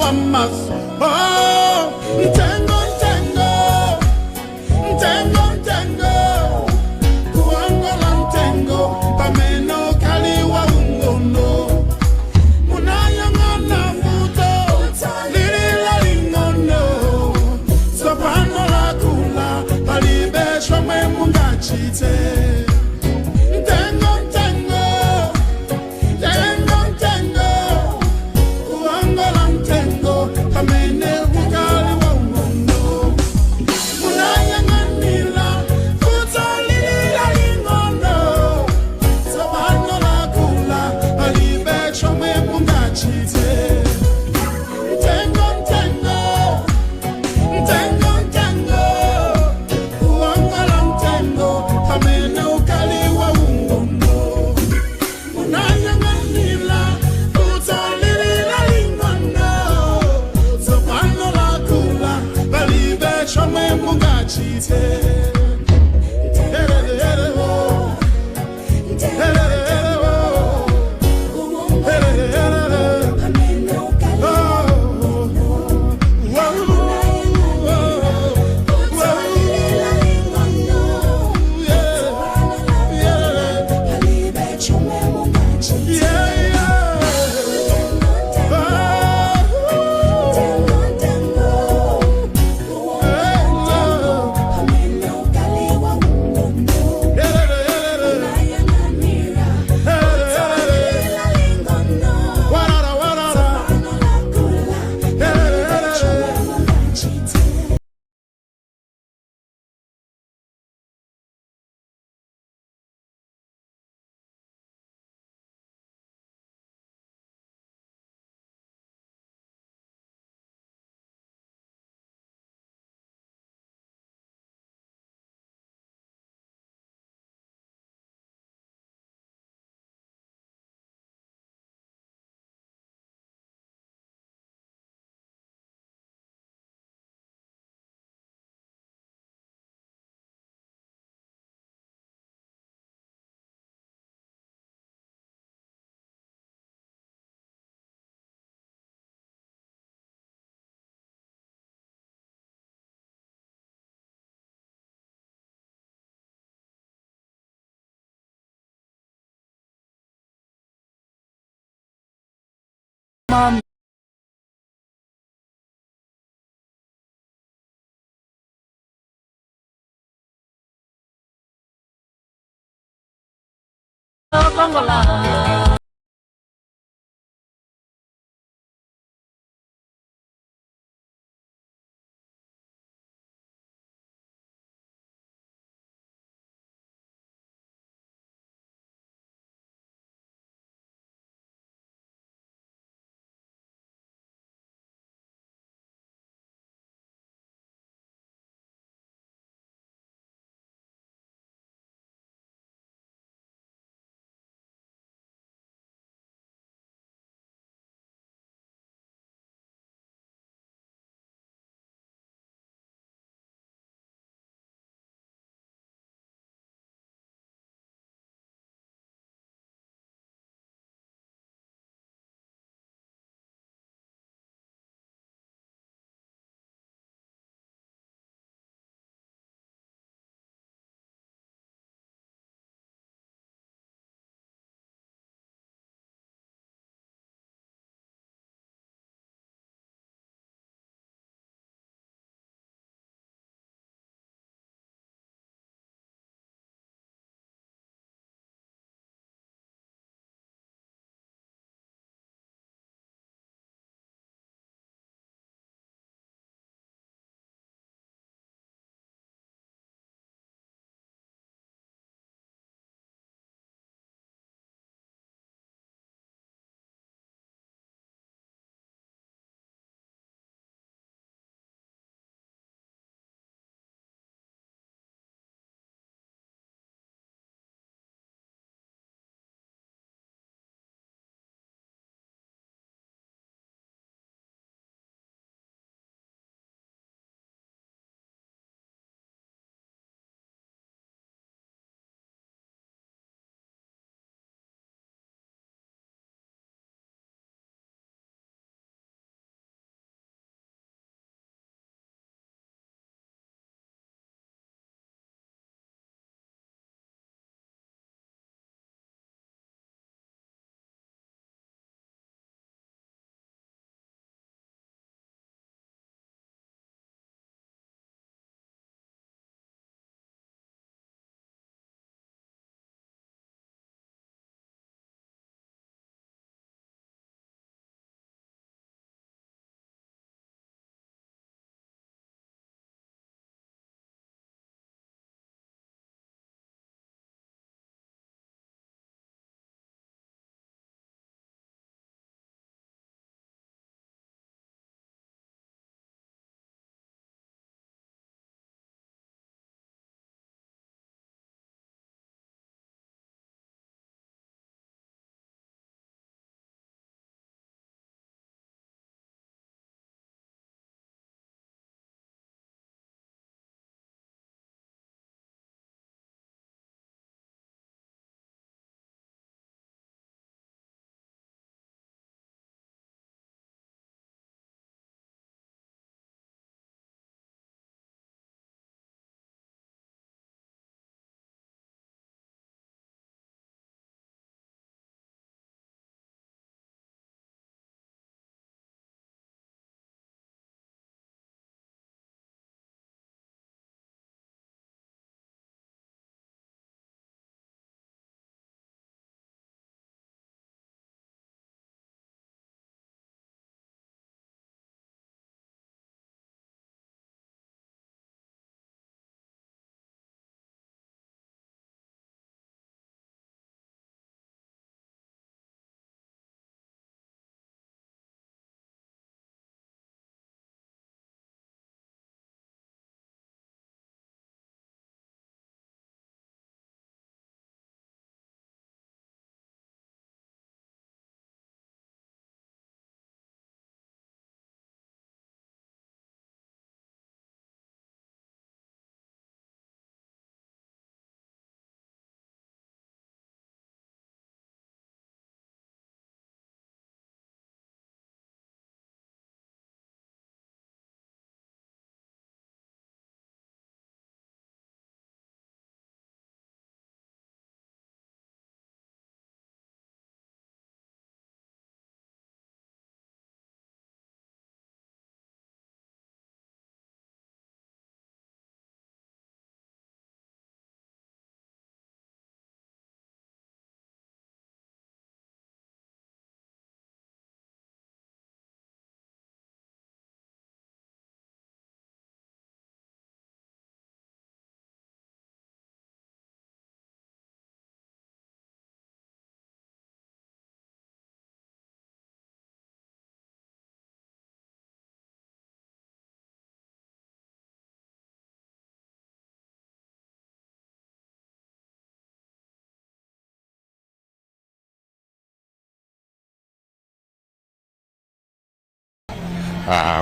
Pamaso. Oh, mtengo, mtengo, mtengo, mtengo, kuongola mtengo pamene ukali wa ungono. Munayang'ana vuto lili laling'ono, tsopano lakula, palibe chomwe mungachite. Mtengo, mtengo, mtengo, mtengo, kuongola mtengo pamene ukali wa ungono. Munayang'anira vuto lili laling'ono, tsopano lakula, palibe chomwe mungachite. Mtengo, mtengo, mtengo, mtengo, kuongola mtengo pamene ukali wa ungono. Munayang'anira vuto lili laling'ono, tsopano lakula, palibe chomwe mungachite. Oh. Mom. Kongola.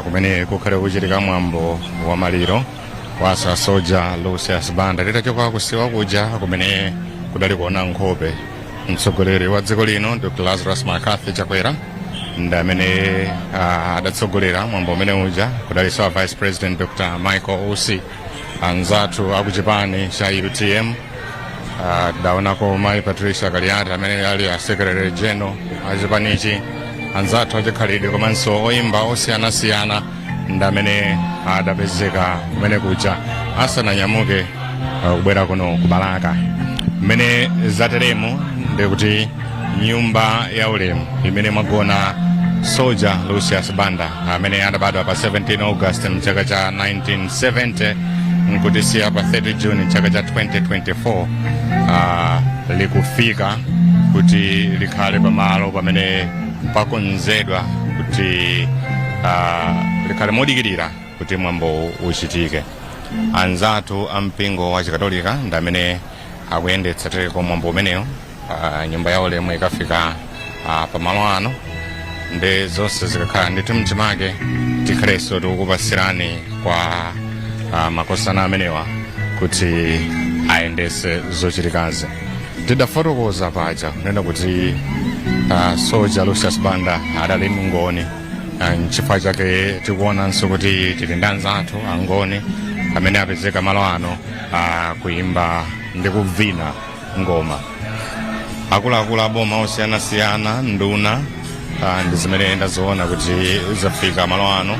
Kumene kukhale kuchitika mwambo wa maliro wa Sir Soja Lucius Banda. Titachoka kusiwa kuja kumene kudali kuona nkhope mtsogoleri wa dziko lino, Dr Lazarus McCarthy Chakwera, ndi amene adatsogolera mwambo umene uja. Kudalinso Vice President Dr Michael Usi, anzathu akuchipani cha UTM. Tidaonako Mayi Patricia Kaliati amene ali a Secretary General achipanichi, anzathu achikhalidwe komanso oyimba osiyanasiyana ndi amene adapezeka kumene kuja asananyamuke kubwera kuno ku Balaka. Mmene zateremo ndikuti nyumba ya ulemu imene mwagona Soldier Lucius Banda, amene adabadwa pa 17 August mchaka cha 1970 nkutisiya pa 30 June mchaka cha 2024, likufika kuti likhale pamalo pamene pakonzedwa kuti likhale modikirira kuti mwambo uchitike. Anzathu a mpingo wa Chikatolika ndi amene akuyendetsa tereko mwambo umenewo. Nyumba ya ulemu ikafika pamalo ano ndi zonse zikakhala ndithu mchimake, tikhalenso tikukupasirani kwa makosana amenewa kuti ayendese zochitikazi. Tidafotokoza paja kunena kuti Soja Lucius Banda adali mngoni. Nchifukwa chake tikuonanso kuti tili ndi anzathu angoni amene apezeka malo ano kuimba ndi kuvina ngoma. Akuluakulu aboma osiyanasiyana, nduna, ndi zimene ndaziona kuti zafika malo ano.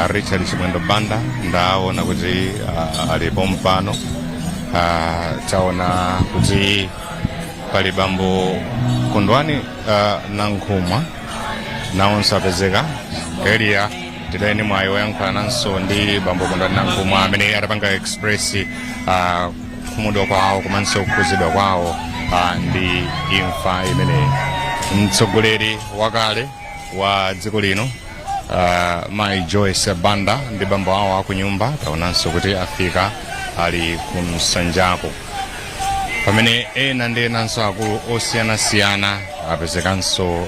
Richard Chimwendo Banda ndaona kuti alipo mpano. Taona kuti pali bambo Kondwani Nankhumwa, nawonso apezeka. Elia tidali mwayi woyankhula nanso ndi bambo Kondwani Nankhumwa amene adapanga express kukhumudwa kwawo komanso kukhuzidwa kwawo ndi imfa imeneyi. Mtsogoleri wakale wa dziko lino, Mayi Joyce Banda, ndi bambo awo akunyumba taonanso kuti afika, ali kumsanjako, pamene ena ndi enanso akulu osiyanasiyana apezekanso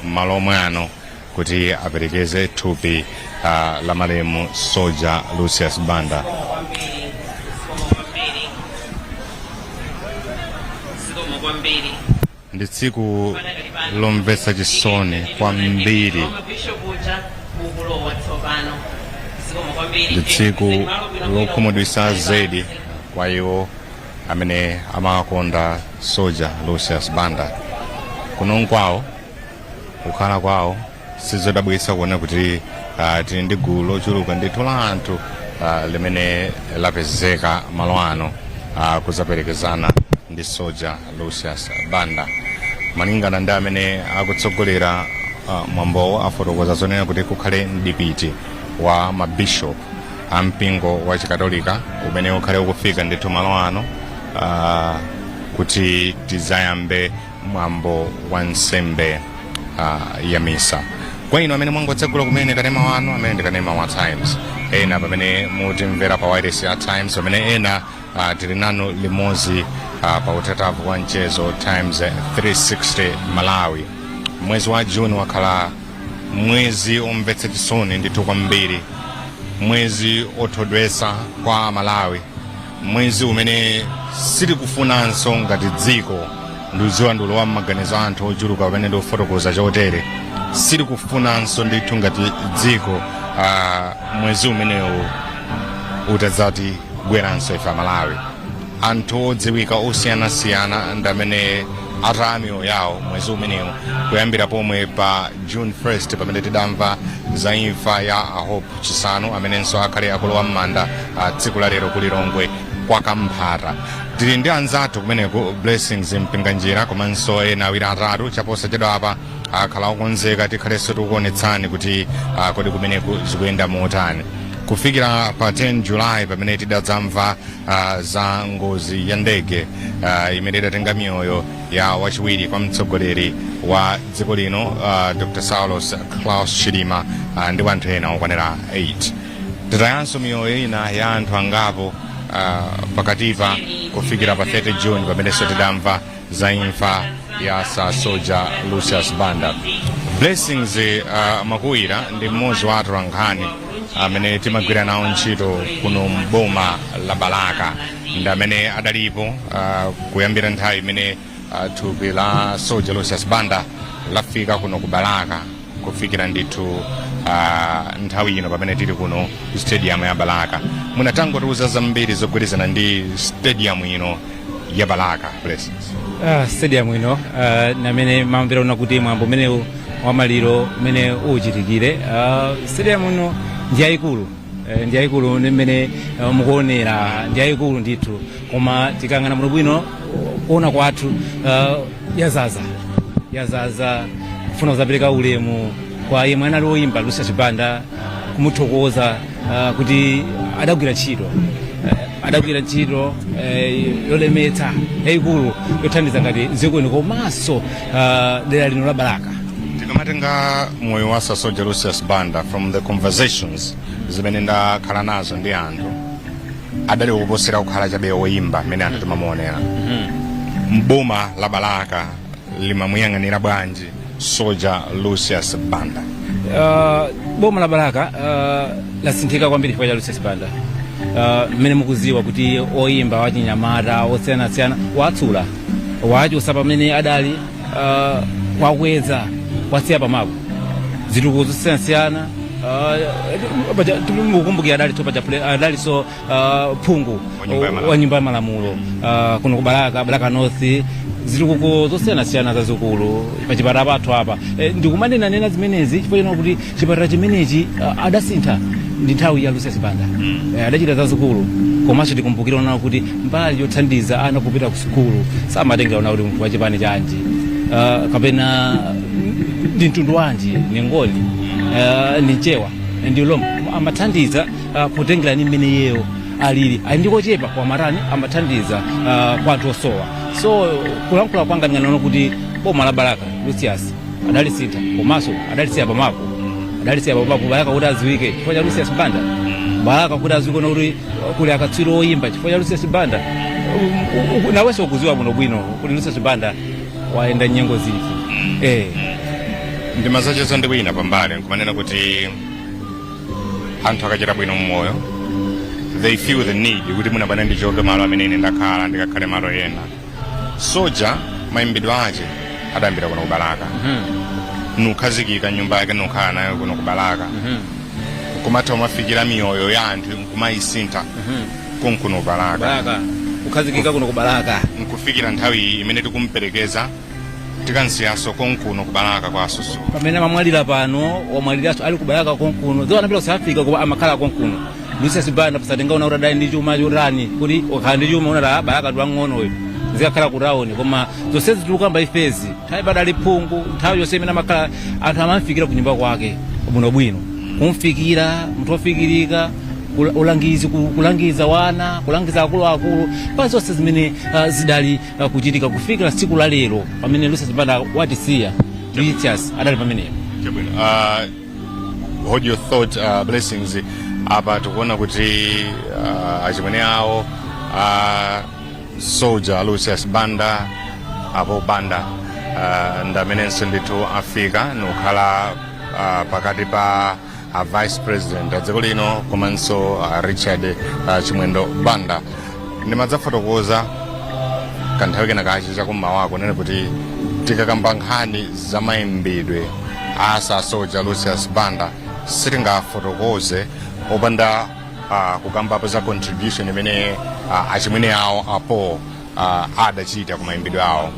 malo omwe ano kuti aperekeze thupi la malemu Soja Lucius Banda. Kwambiri, zikomo kwambiri, zikomo kwambiri. Ndi tsiku lomvetsa chisoni kwambiri. Ndi tsiku lokhumudwitsa zedi kwa iwo amene amakonda Soja Lucius Banda. Kuno kwawo, kukhala kwawo, sizodabwitsa kuona kuti tili ndi gulu lochuluka ndithu la anthu limene lapezeka malo ano kudzaperekezana ndi Soja Lucius Banda. Malingana ndi amene akutsogolera mwambowo, afotokoza zonena kuti kukhale mdipiti wa mabishop a mpingo wa Chikatolika umene ukhale ukufika ndithu malo ano kuti tizayambe mwambo wa nsembe ya misa. Kwa inu amene mwangotsegula kumene kanema wanu, amene ndi kanema wa Times, ena pamene mutimvera pa wireless ya Times, pamene ena tili nanu limodzi pa utatavu wa mchezo Times 360 Malawi. Mwezi wa Juni wakhala mwezi omvetsa chisoni ndithu kwambiri, mwezi othodwetsa kwa Malawi, mwezi umene sitikufunanso ngati dziko. Ndiudziwa ndiulowa m'maganizo a anthu ochuluka pamene ndikufotokoza chotere. Sitikufunanso ndithu ngati dziko mwezi umenewu utadzati gweranso ife Amalawi. Anthu odziwika osiyanasiyana ndi amene ataya miyoyo yawo mwezi umenewu, kuyambira pomwe pa June 1st pamene tidamva za imfa ya Hope Chisanu, amenenso akhale akulowa m'manda tsiku la lero ku Lilongwe kwa Kamphata. Tili ndi anzathu kumeneko, Blessings Mpinganjira komanso ena awiri atatu, chaposachedwa apa akhala okonzeka. Tikhalenso tikuonetsani kuti kodi kumeneku zikuyenda motani, kufikira pa 10 July pamene tidadzamva za ngozi ya ndege imene idatenga miyoyo ya wachiwiri kwa mtsogoleri wa dziko lino, Dr Saulos Klaus Chilima, ndi anthu ena okwanira 8. Titayanso miyoyo ina ya anthu angapo pakatipa, kufikira pa 30 June pamenenso tidamva za imfa ya Sir Soja Lucius Banda. Blessings Makuwira ndi mmodzi wa atolankhani amene timagwira nawo ntchito kuno mboma la Balaka, ndi amene adalipo kuyambira nthawi imene thupi la Soldier Lucius Banda lafika kuno ku Balaka kufikira ndithu nthawi ino pamene tili kuno ku stadium ya Balaka. Munatangotiuza zambiri zogwirizana ndi stadium ino ya Balaka, Blessings. Stadium ino namene mamvera una kuti mwambo umenewu wamaliro umene uchitikire, stadium ino ndi yayikulu, ndi yayikulu mmene mukuonera, ndi yayikulu ndithu. Koma tikang'ana bwino bwino, kuona kwathu, yazaza, yazaza kufuna kuzapereka ulemu kwa yemwe anali woyimba Lucius Banda, kumuthokoza kuti adagwira ntchito, adagwira ntchito yolemetsa yayikulu yothandiza ngati dziko lino komanso dera lino la Balaka. Tikamatenga moyo wa Soldier Lucius Banda, from the conversations zimene ndakhala nazo ndi anthu, adali kuposera kukhala chabe woyimba mmene anthu timamuonera. Mboma la Balaka limamuyang'anira bwanji Soldier Lucius Banda? Boma la Balaka lasinthika kwambiri chifukwa cha Lucius Banda. Mmene mukuziwa kuti oyimba wachinyamata osiyanasiyana watsula wachosa pamene adali, kwakweza, kwasiya pamapo zitukuko zosiyanasiyana. Mukukumbukira adali so adalinso phungu wa nyumba ya malamulo. Wa nyumba ya malamulo kuno ku Balaka, Balaka North, zitukuko zosiyanasiyana zazikulu pachipatala pathu apa. Ndikumanenanena zimenezi chifukwa chino kuti chipatala chimenechi adasintha ndi nthawi ya Lucius Banda. Adachita zazikulu. Komanso tikumbukire ona kuti mbali yothandiza ana kupita ku sukulu, samatengera ona kuti munthu wachipani chanji, kapena ndi mtundu wanji, ni Ngoni, ni Mchewa, ndi Lomwe, amathandiza potengera ni mmene iyeyo alili, ali ndikochepa kwa marani, amathandiza kwa anthu osowa. So kulankhula kwanga ndinganaona kuti boma la Balaka Lucius adalisintha, komanso adalisiya pamapo, adalisiya pamapo Balaka kuti aziwike chifukwa cha Lucius Banda, Balaka kuti aziwike kuti kuli akatswiri oyimba chifukwa cha Lucius Banda. Nawenso ukuziwa bwino bwino kuti Lucius Banda wayenda nyengo ziti. Ndimazacheza ndi wina pambali nkumanena kuti anthu akachita bwino mmoyo, they feel the need kuti munabwana ndichoke malo amene ine ndakhala, ndikakhale malo ena. Soja mayimbidwe ake adayambira kuno ku Balaka, nukhazikika nyumba yake, nukhala nayo kuno ku Balaka, kumatha umafikira miyoyo ya anthu nkumayisintha kunkuno ku Balaka. Balaka, kukhazikika kuno ku Balaka. Nkufikira nthawi imene tikumperekeza, tikansiyaso konkuno ku Balaka kwa asusu. Pamene amamwalira pano, wamwaliranso ali ku Balaka konkuno. Dziwo anapita ku South Africa koma amakhala konkuno. Lucius Banda pasatengaona kuti adali ndi chuma chotani, kuti ukhala ndi chuma unati Balaka ndi wang'onoyo, zikakhala ku tawuni. Koma zonsezi tikukamba ifezi, nthawi padali phungu, nthawi yonse imene amakhala, anthu amamfikira ku nyumba kwake bwinobwino, kumfikira munthu wofikirika, ulangizi, kulangiza wana, kulangiza akuluakulu pa zonse zimene zidali kuchitika kufikira tsiku la lero pamene Lucius Banda watisiya. Lucius adali pamenepo. Chabwino. Hold your thought, Blessings. Apa tikuona kuti achimwene awo Soldier Lucius Banda, apo Banda, ndamenenso ndithu afika nukhala pakati pa vice president a dziko lino komanso Richard Chimwendo Banda. Ndimadzafotokoza kanthawi kena kachi chakum'mawako nene kuti tikakamba nkhani za mayimbidwe a Soldier Lucius Banda, sitingafotokoze opanda kukambapo za contribution imene achimwene awo apo adachita ku mayimbidwe awo.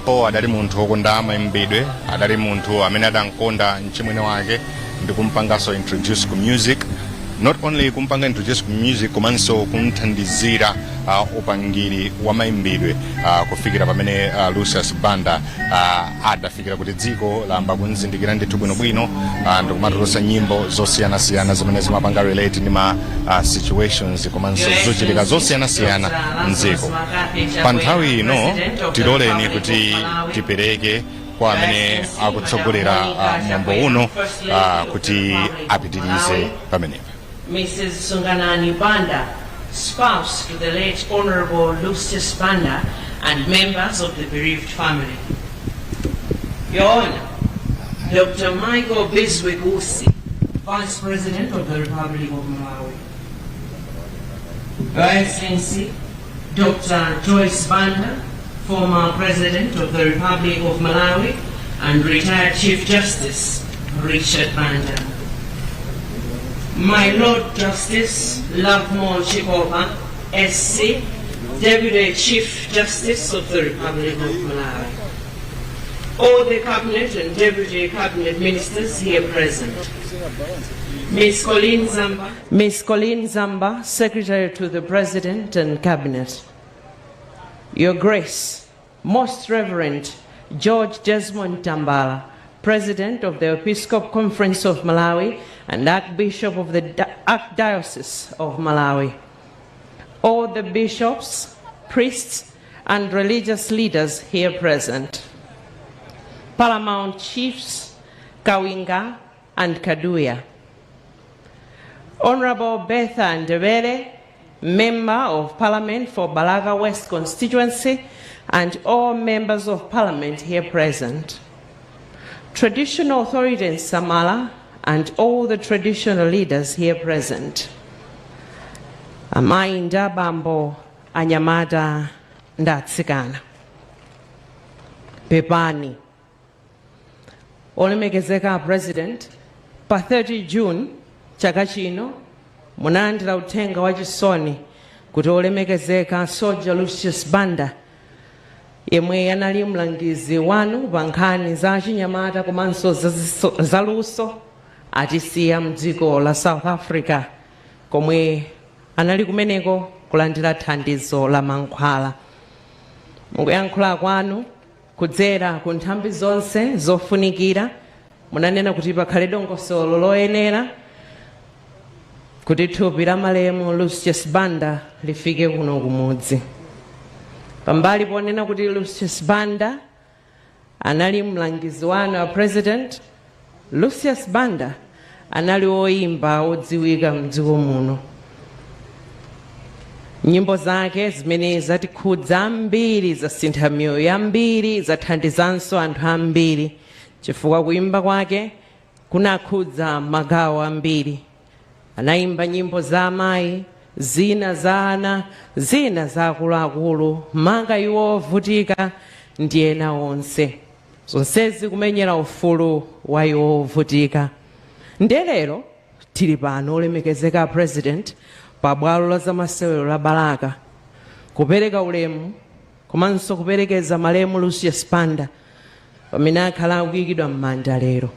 Po adali munthu wokonda mayimbidwe, adali munthu amene adankonda mchimwene wake ndi kumpanganso introduce ku music, not only kumpanga introduce ku music komanso kumthandizira upangiri wa mayimbidwe, kufikira pamene Lucius Banda adafikira kuti dziko layamba kumzindikira ndithu bwinobwino, ndikumatulutsa nyimbo zosiyanasiyana zimene zimapanga relate ndi ma situations komanso zochitika zosiyanasiyana mdziko. Pa nthawi ino tiloleni kuti tipereke kwa amene akutsogolera mwambo uno kuti apitirize pamenepa. Mrs. Sunganani Banda, spouse to the late Honorable Lucius Banda, and members of the bereaved family. Your Honor, Dr. Michael Bizwick Usi, Vice President of the Republic of Malawi. Your Excellency, Dr. Joyce Banda, former President of the Republic of Malawi and retired Chief Justice Richard Banda. My Lord Justice Lovemore Chikopa, SC, Deputy Chief Justice of the Republic of Malawi. All the Cabinet and Deputy Cabinet Ministers here present. Ms. Colleen Zamba, Ms. Colleen Zamba, Secretary to the President and Cabinet. Your Grace, Most Reverend George Desmond Tambala, President of the Episcopal Conference of Malawi and Archbishop of the Archdiocese of Malawi. All the bishops, priests, and religious leaders here present. Paramount Chiefs Kawinga and Kaduya. Honorable Bertha Ndebele, Member of Parliament for Balaka West Constituency, and all members of Parliament here present. Traditional Authority in Samala, and all the traditional leaders here present. Amayi ndi abambo, anyamata ndi atsikana. Pepani. Olemekezeka President, pa 30 June chaka chino munalandira uthenga wachisoni kuti olemekezeka Soldier Lucius Banda, yemwe anali mlangizi wanu pa nkhani za chinyamata komanso zaluso, atisiya mdziko la South Africa, komwe anali kumeneko kulandira thandizo la mankhwala. Mukuyankhula kwanu kudzera ku nthambi zonse zofunikira, munanena kuti pakhale dongosolo loyenera kuti thupi la malemu Lucius Banda lifike kuno kumudzi. Pambali ponena kuti Lucius Banda anali mlangizi wanu wa President, Lucius Banda anali woyimba odziwika mdziko muno. Nyimbo zake zimene zatikhudza ambiri, zasintha miyoyo yambiri, zathandizanso anthu ambiri, chifukwa kuimba kwake kunakhudza magawo ambiri. Anayimba nyimbo za amayi, zina za ana, zina za akuluakulu, manga iwo ovutika ndi ena onse, zonsezi kumenyera ufulu wa iwo ovutika. Ndiye lero tili pano, olemekezeka President, pa bwalo la zamasewero la Balaka, kupereka ulemu komanso kuperekeza malemu Lucius Banda pamene akhala akuyikidwa m'manda lero.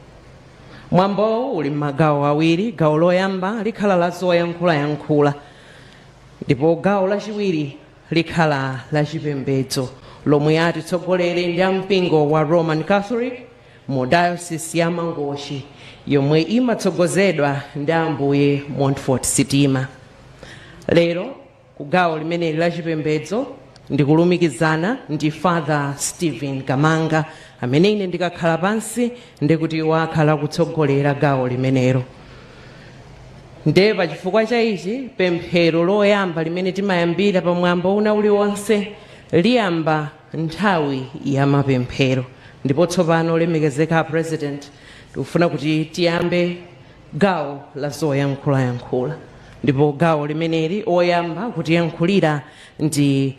Mwambowu uli m'magawo awiri. Gawo loyamba likhala la zoyankhulayankhula, ndipo gawo lachiwiri likhala la chipembedzo, lomwe atitsogolere ndi ampingo wa Roman Catholic mu Diocese ya Mangochi, yomwe imatsogozedwa ndi Ambuye Montfort Sitima. Lero ku gawo limeneli la chipembedzo ndikulumikizana ndi Father Stephen Kamanga, amene ine ndikakhala pansi ndikuti wakhala kutsogolera gawo limenelo. Ndiye pachifukwa cha ichi, pemphero loyamba limene timayambira pamwambo una uliwonse liyamba nthawi ya mapemphero. Ndipo tsopano, olemekezeka President, tikufuna kuti tiyambe gawo la zoyankhulayankhula, ndipo gawo limeneli oyamba kutiyankhulira ndi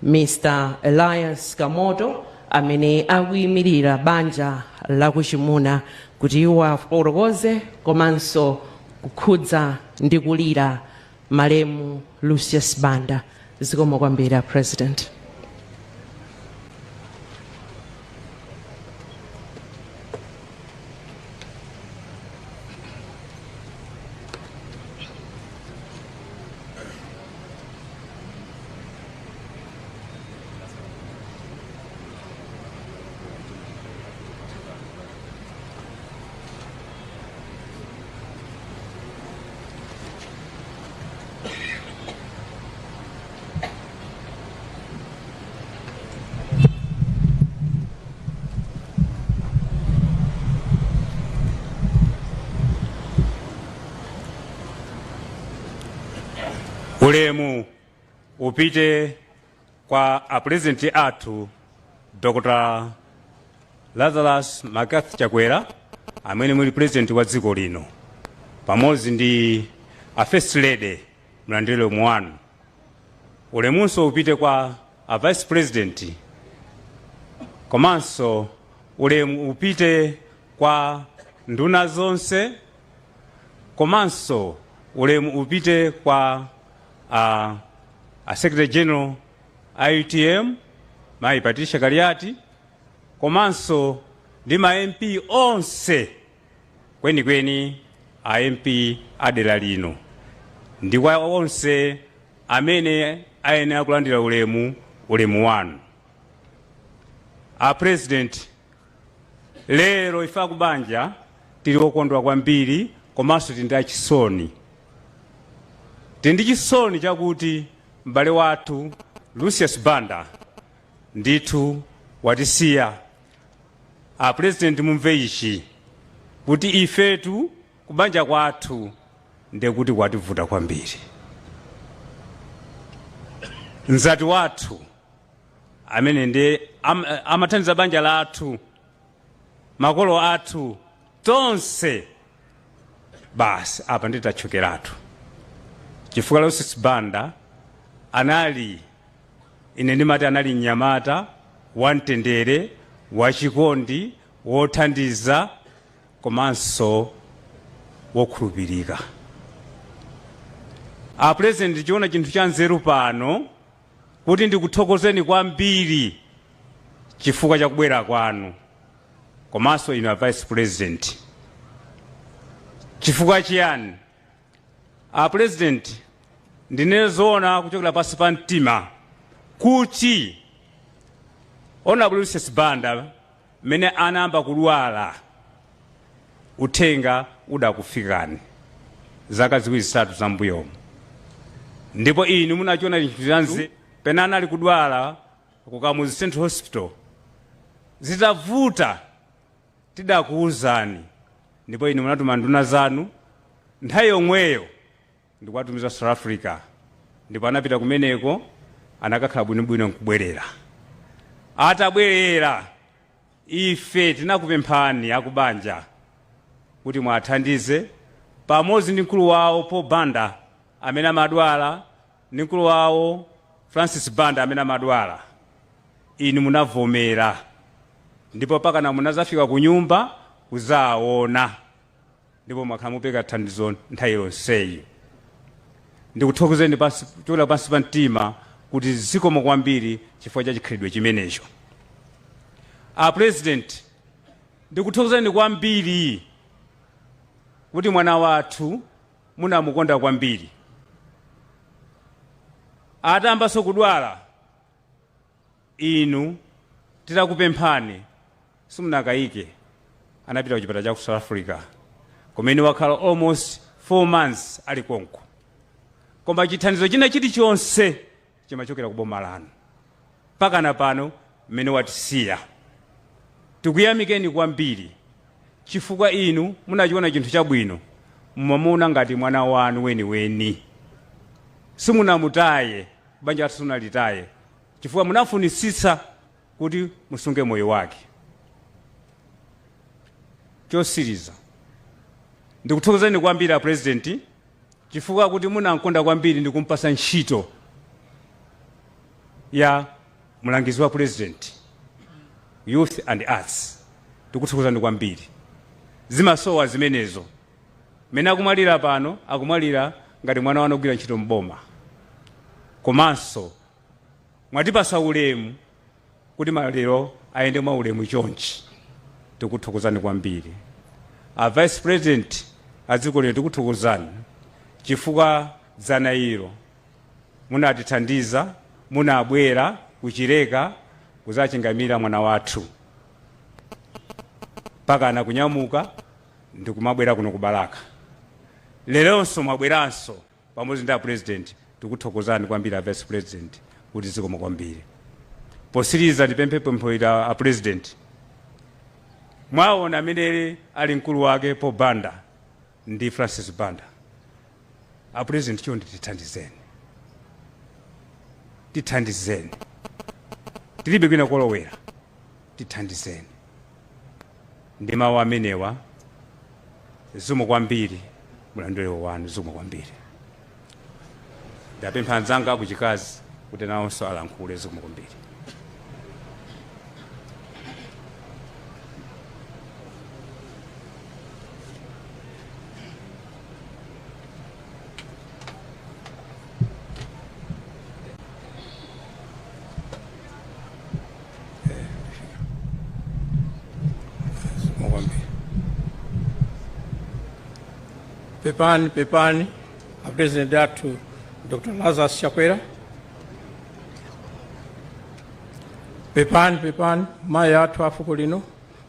Mr Elias Kamoto, amene akuyimirira banja lakuchimuna, kuti iwo afotokoze komanso kukhudza ndi kulira malemu Lucius Banda. Zikomo kwambiri, President. Ulemu upite kwa apurezidenti athu, Dr Lazarus McCarthy Chakwera. Amene muli President wa dziko lino pamodzi ndi a First Lady, mulandire ulemu wanu. Ulemunso upite kwa a Vice President, komanso ulemu upite kwa nduna zonse, komanso ulemu upite kwa a Secretary General a UTM, Mayi Patricia Kaliati, komanso ndi ma MP onse, kwenikweni a MP adera lino, ndi kwa onse amene ayenera kulandira ulemu, ulemu wanu. A President, lero ife akubanja tili okondwa kwambiri, komanso tili ndi achisoni. Tili ndi chisoni chakuti m'bale wathu Lucius Banda ndithu watisiya. A President, mumve ichi, kuti ifetu kubanja kwathu ndekuti kwativuta kwambiri. Mzati wathu amene ndi amathandiza banja lathu, makolo athu tonse, basi apa nditachokeratu, chifukwa Lucius Banda anali, ine ndimati anali mnyamata wamtendere, wachikondi, wothandiza komanso wokhulupirika. A President, chiona chinthu cha nzeru pano kuti ndikuthokozeni kwambiri chifukwa cha kubwera kwanu, komanso inu a Vice President. Chifukwa chiyani? A President, ndinene zoona kuchokera pansi pa mtima kuti Honorable Lucius Banda mmene anayamba kudwala, uthenga udakufikani zaka 2, 3 zambuyomo, ndipo inu munachiona chinthu chanze pena anali kudwala ku Kamuzu Central Hospital. Zitavuta tidakuwuzani, ndipo inu munatuma nduna zanu nthawi yomweyo ndikuwatumiza South Africa, ndipo anapita kumeneko, anakakhala bwinobwino nkubwerera. Atabwerera, ife tinakupemphani akubanja kuti mwathandize pamodzi ndi mkulu wawo Paul Banda amene amadwala ndi mkulu wawo Francis Banda amene amadwala. Inu munavomera, ndipo pakana munazafika ku nyumba kuzaona, ndipo mwakhala mupeka thandizo nthawi yonseyi. Ndikuthokozeni pansi, kuchokera pansi pa mtima kuti zikomo kwambiri chifukwa cha chikhalidwe chimenecho. A President, ndikuthokozeni kwambiri kuti mwana wathu munamukonda kwambiri. Atayambanso kudwala, inu titakupemphani simunakayike, anapita ku chipatala cha ku South Africa kumene wakhala almost 4 months ali konko, koma chithandizo china chilichonse chimachokera ku boma lanu pakana pano mmene watisiya. Tikuyamikeni kwambiri chifukwa inu munachiona chinthu chabwino, mumamuona ngati mwana wanu weniweni, simunamutaye, banja lathu simunalitaye chifukwa munafunisitsa kuti musunge moyo wake. Chosiriza, ndikuthokozeni kwambiri a President chifukwa kuti munamkonda kwambiri ndi kumpasa ntchito ya mlangizi wa President, Youth and Arts. Tikuthokozani kwambiri, zimasowa zimenezo. Mmene akumwalira pano, akumwalira ngati mwana wanu ogwira ntchito mboma, komanso mwatipasa ulemu kuti maliro ayende mwa ulemu chonchi. Tikuthokozani kwambiri. A Vice President a dziko lino, tikuthokozani chifukwa dzana ilo munatithandiza, munabwera kuchileka kuzachingamira mwana wathu, pakana kunyamuka ndikumabwera kuno ku Balaka. Leronso mwabweranso pamodzi ndi a President. Tikuthokozani kwambiri a Vice President kuti zikomo kwambiri. Posiriza, ndipemphe pempho ili, a President. Mwaona amene ali mkulu wake Paul Banda ndi Francis Banda. A President, chonde tithandizeni, tithandizeni, tilibe kwina kolowera, tithandizeni. Ndi mawu amenewa. Zikomo kwambiri, mulandire wanu. Zikomo kwambiri. Ndapempha anzanga akuchikazi kuti nawonso alankhule. Zikomo kwambiri. Kwambiri. Pepani, pepani a President athu Dr Lazarus Chakwera. Pepani, pepani mayi athu afuko lino,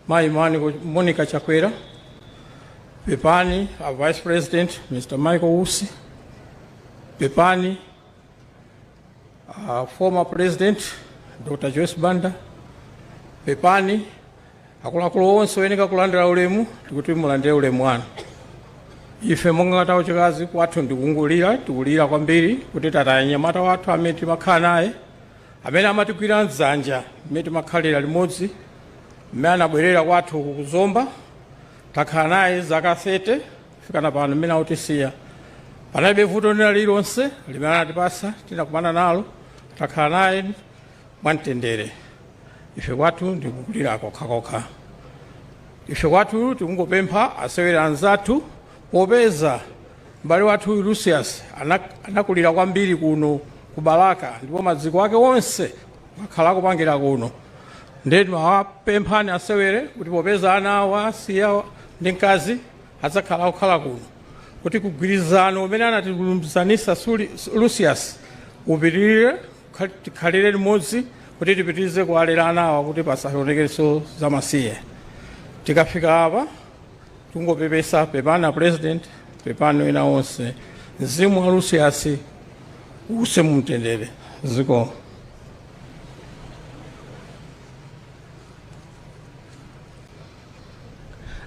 Mayi Monica Chakwera. Pepani a Vice President Mr Michael Usi. Pepani former President Dr Joyce Banda. Pepani akuluakulu onse oyeneka kulandira ulemu, tikuti mulandire ulemu wanu. Ife monga tawo chikazi, kwathu ndikungulira, tikulira kwambiri kuti tataya nyamata wathu amene timakhala naye, amene amatigwira mdzanja, mmene timakhalira limodzi, mmene anabwerera kwathu kuzomba. Takhala naye zaka 30 kufikana pano mmene akutisiya. Panalibe vuto lina lililonse limene anatipasa tinakumana nalo. Takhala naye mwamtendere. Ife kwathu ndikukulira kokhakokha. Ife kwathu tikungopempha asewera anzathu, popeza m'bale wathu Lucius anakulira kwambiri kuno ku Balaka, ndipo maziko ake onse akhala akupangira kuno. Ndiye timawapemphani asewere kuti popeza ana awo asiya ndi mkazi adzakhala akukhala kuno, kuti kugwirizano umene anatilumikizanisa Lucius upitirire, tikhalire limodzi kuti tipitirize kuwalera ana awa, kuti pasaonekenso zamasiye. Tikafika apa tungopepesa. Pepani President, pepani ena onse. Mzimu wa Lucius uuse mumtendere. Zikomo.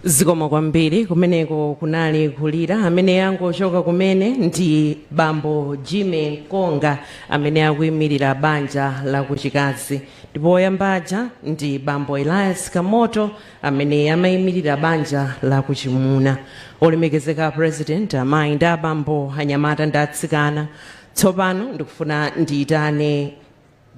Zikomo kwambiri. Kumeneko kunali kulira. Amene yangochoka kumene ndi Bambo Jimmy Konga amene akuyimirira banja la kuchikazi, ndipo woyambaja ndi Bambo Elias Kamoto amene amayimirira banja la kuchimuna. Olemekezeka President, amayi ndi abambo, anyamata ndi atsikana, tsopano ndikufuna ndiyitane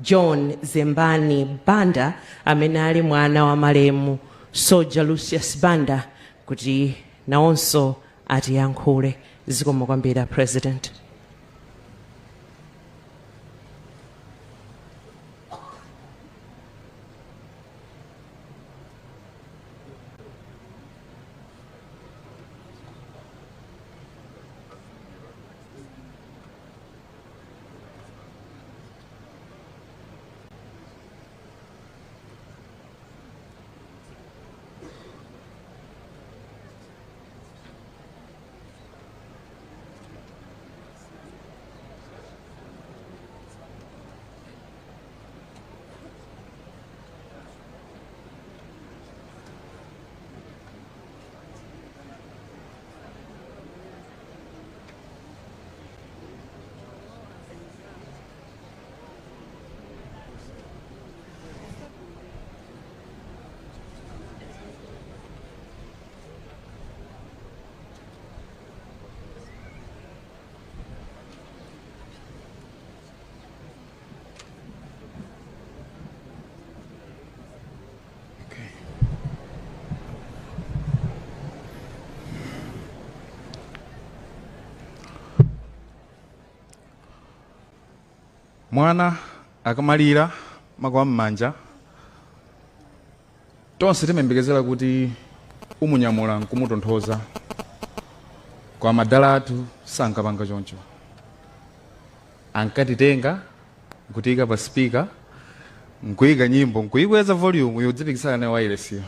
John Zembani Banda amene ali mwana wa malemu Soja Lucius Banda kuti nawonso atiyankhule. Zikomo kwambiri, President. Mwana akamalira makuwa m'manja, tonse timayembekezera kuti umunyamula nkumutonthoza. Kwa madala athu sankapanga choncho. Ankatitenga nkutiyika pa speaker, nkuyika nyimbo, nkuyikweza volume yodzipikisana nayo wailesiyo.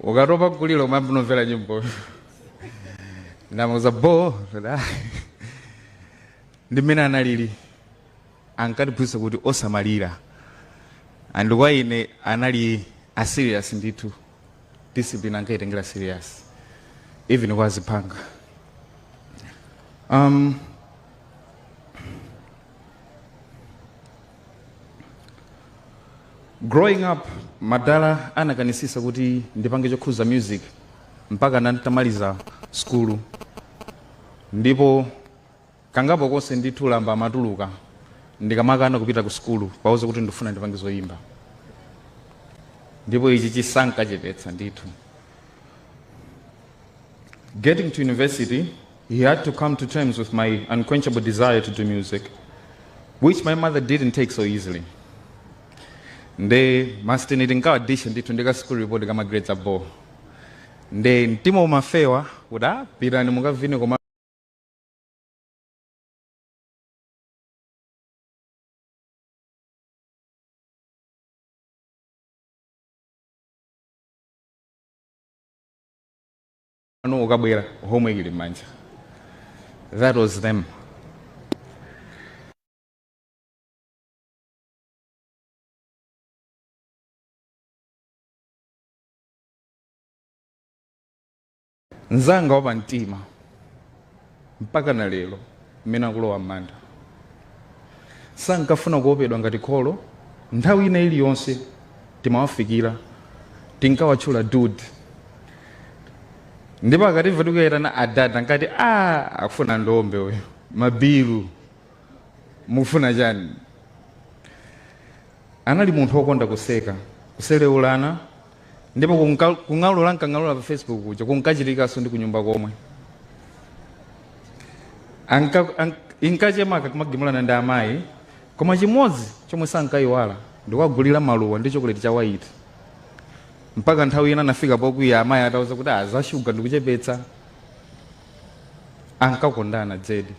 Ukatopa kulira, umayamba nomvera nyimbo namuza bo. Ndi mmene analili. Ankatiphunzitsa kuti osamalira, and kwa ine anali a serious ndithu. Discipline ankayitengera serious, even kwa aziphanga. Growing up, madala anakanisisa kuti ndipange chokhuza music. Mpaka nditamaliza sukulu. Ndipo kangapo konse ndithu lamba amatuluka ndikamakana kupita ku sukulu pauze kuti ndifuna ndipange zoyimba. Ndipo ichi chisankachepetsa ndithu. Getting to university, he had to come to terms with my unquenchable desire to do music, which my mother didn't take so easily. Nde masteni tinkawadisha ndithu ndi ka school report kama grades abo. Nde mtima umafewa kuti ah, pitani mukavine, koma ano ukabwera homework ili m'manja. That was them. Mzanga wa pamtima mpaka na lero mmene akulowa m'manda sankafuna kuopedwa ngati kholo. Nthawi ina iliyonse timawafikira tinkawatchula dude, ndipo akatimva tikuyitana adada nkati a akufuna ndombe uyu mabilu mufuna chani. Anali munthu wokonda kuseka, kuseleulana, ndipo kung'alula nkang'alula pa Facebook kuja kunkachitikanso ndi kunyumba komwe. Inkachemaka kumagimulana ndi amayi, koma chimodzi chomwe sankayiwala ndikuwagulira maluwa ndi chokoleti cha white. Mpaka nthawi ina anafika pokwiya amayi atauza kuti za shuga ndikuchepetsa. Ankakondana dzedi.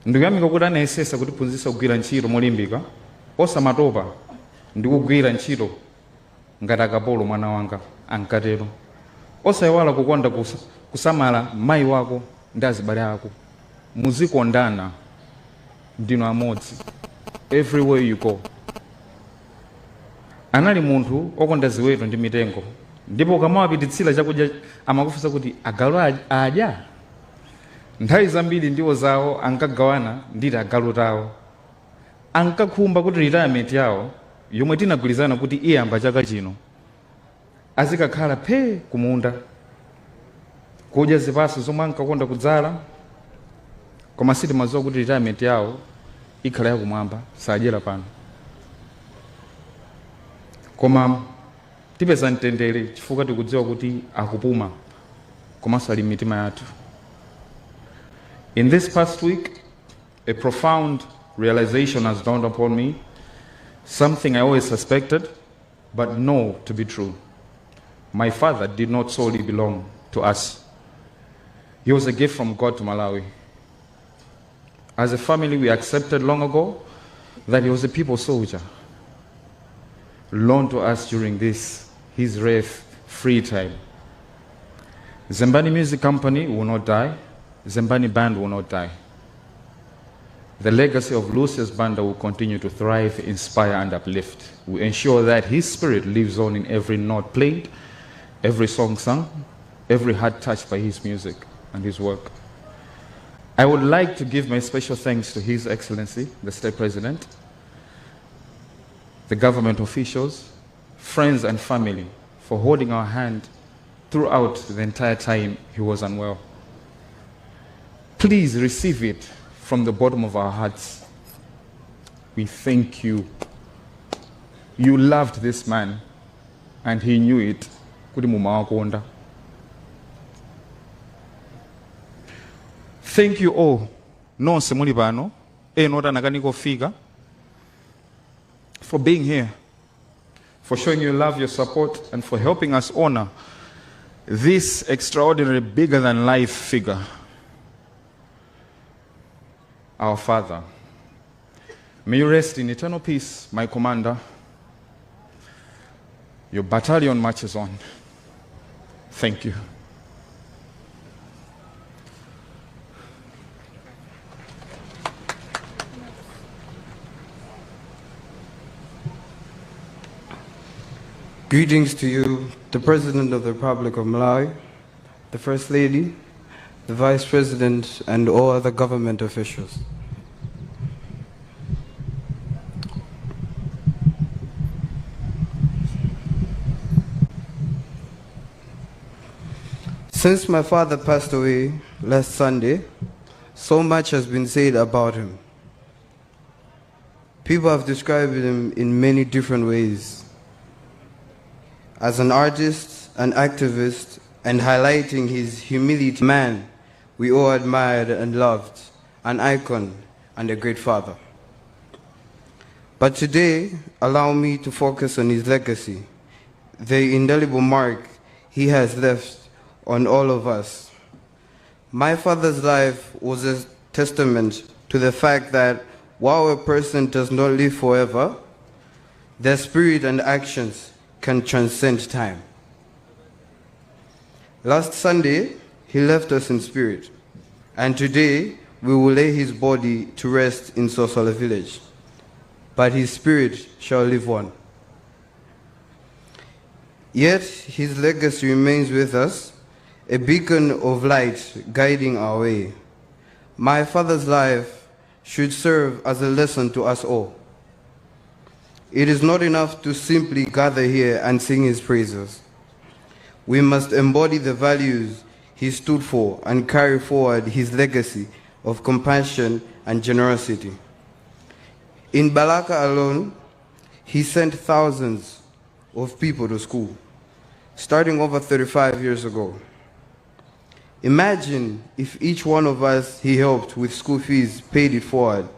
Ndikuyamika kuti anayesesa kutiphunzitsa kugwira ntchito molimbika, osamatopa ndi kugwira ntchito ngati akapolo. Mwana wanga, ankatero, osayiwala kukonda kusamala mayi wako ndi azibale ako. Muzikondana, ndinu amodzi everywhere you go. Anali munthu okonda ziweto ndi mitengo, ndipo ukamawapititsira chakudya amakufunsa kuti agalu adya. Nthawi zambiri ndiwo zawo ankagawana nditi agalu tawo. Ankakhumba kuti retirement yawo yomwe tinagwirizana kuti iyamba chaka chino azikakhala phe kumunda kudya zipatso zomwe ankakonda kudzala, koma sitimadziwa kuti retirement yawo ikhala yakumwamba, sadyera pano. Koma tipeza mtendere chifukwa tikudziwa kuti akupuma komanso ali m'mitima yathu. In this past week, a profound realization has dawned upon me, something I always suspected but know to be true. My father did not solely belong to us. He was a gift from God to Malawi. As a family, we accepted long ago that he was a people soldier, loaned to us during this, his rare free time. Zembani Music Company will not die. Zembani Band will not die. The legacy of Lucius Banda will continue to thrive, inspire, and uplift. We ensure that his spirit lives on in every note played, every song sung, every heart touched by his music and his work. I would like to give my special thanks to His Excellency, the State President, the government officials, friends, and family for holding our hand throughout the entire time he was unwell. Please receive it from the bottom of our hearts. We thank you. You loved this man, and he knew it. Kuti mumawakonda. Thank you all, nonse muli pano, ena oti anakanika kufika, for being here, for showing your love, your support, and for helping us honor this extraordinary, bigger than life figure, our father. May you rest in eternal peace, my commander. Your battalion marches on. Thank you. Greetings to you, the President of the Republic of Malawi, the First Lady, the Vice President, and all other government officials. Since my father passed away last Sunday, so much has been said about him. People have described him in many different ways. As an artist, an activist, and highlighting his humility, man we all admired and loved, an icon and a great father. But today, allow me to focus on his legacy, the indelible mark he has left on all of us. My father's life was a testament to the fact that while a person does not live forever, their spirit and actions can transcend time. Last Sunday, he left us in spirit, and today we will lay his body to rest in Sosola village, but his spirit shall live on. Yet his legacy remains with us, a beacon of light guiding our way. My father's life should serve as a lesson to us all. It is not enough to simply gather here and sing his praises. We must embody the values he stood for and carry forward his legacy of compassion and generosity. In Balaka alone, he sent thousands of people to school, starting over 35 years ago. Imagine if each one of us he helped with school fees paid it forward,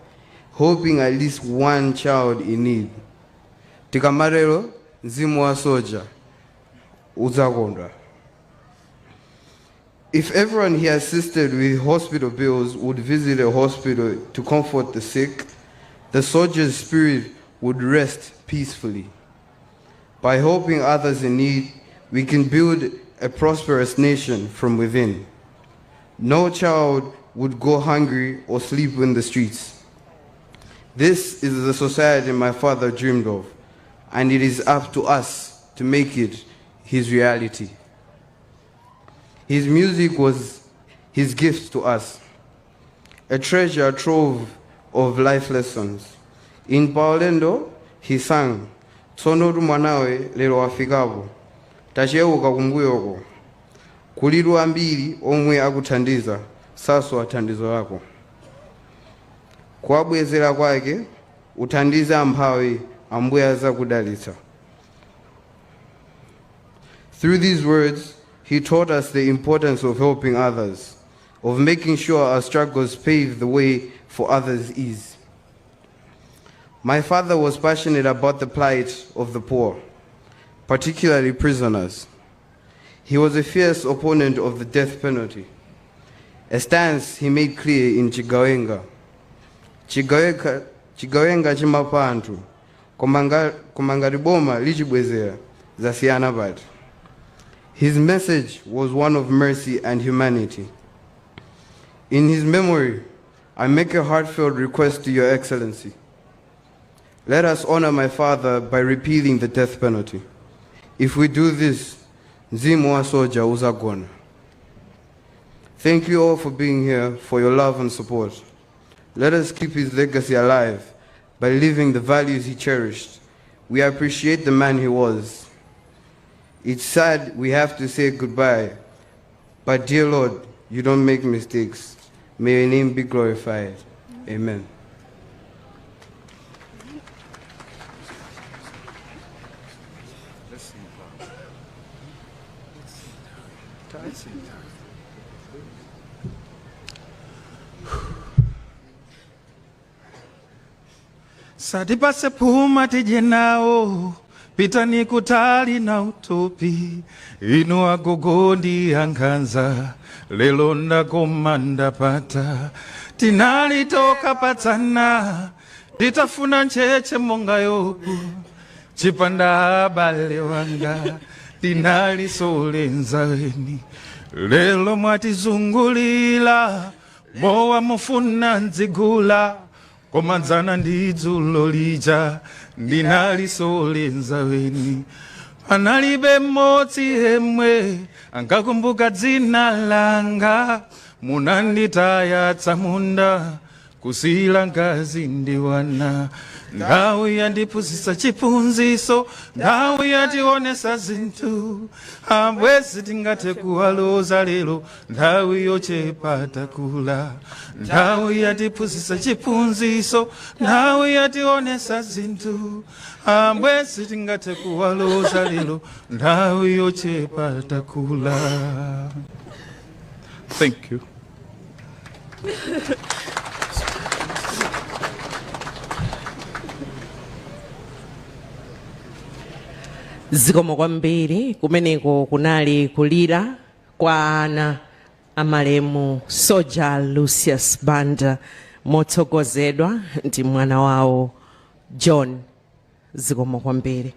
helping at least one child in need. Tikamatero, mzimu wa soja, udzakondwa. If everyone he assisted with hospital bills would visit a hospital to comfort the sick, the soldier's spirit would rest peacefully. By helping others in need, we can build a prosperous nation from within. No child would go hungry or sleep in the streets. This is the society my father dreamed of, and it is up to us to make it his reality. His music was his gift to us, a treasure trove of life lessons. In Paulendo, he sang, "Tsono mwanawe lero wafikapo, tacheuka kumbuyoko, kulitu ambiri omwe akuthandiza, sasowa thandizo lako. Kuwabwezera kwake, uthandize amphawi, Ambuye adzakudalitsa." Through these words, he taught us the importance of helping others, of making sure our struggles pave the way for others' ease. My father was passionate about the plight of the poor, particularly prisoners. He was a fierce opponent of the death penalty, a stance he made clear in Chigawenga. Chigawenga chimapha anthu, koma ngati boma lichibwezera, zasiyana pati. His message was one of mercy and humanity. In his memory, I make a heartfelt request to Your Excellency. Let us honor my father by repealing the death penalty. If we do this, mzimu wa soja udzagona. Thank you all for being here, for your love and support. Let us keep his legacy alive by living the values he cherished. We appreciate the man he was. It's sad we have to say goodbye, but dear Lord, you don't make mistakes. May your name be glorified. Amen. Satipase puma tije nawo, pitani kutali na utopi, inu agogo ndi ankhanza, lelo ndakoma ndapata, tinalitoka patsana, nditafuna ncheche monga Yobu, chipanda abale wanga, tinalisolenza weni, lelo mwatizungulira, mowa mufuna nzigula, koma dzana ndi dzulo lija ndinalisolenza weni, panalibe mmodzi yemwe ankakumbuka dzina langa, munanditaya tsamunda kusila mkazi ndi wana. Nthawi yandiphunzitsa chiphunzitso, nthawi yationesa zinthu. Abwezi tingathe kuwaloza lero, nthawi yochepa takula. Nthawi yatiphunzitsa chiphunzitso, nthawi yationesa zinthu. Abwezi tingathe kuwaloza lero, nthawi yochepa takula. Thank you. Zikomo kwambiri. Kumeneko kunali kulira kwa ana amalemu Soja Lucius Banda motsogozedwa ndi mwana wawo John. Zikomo kwambiri.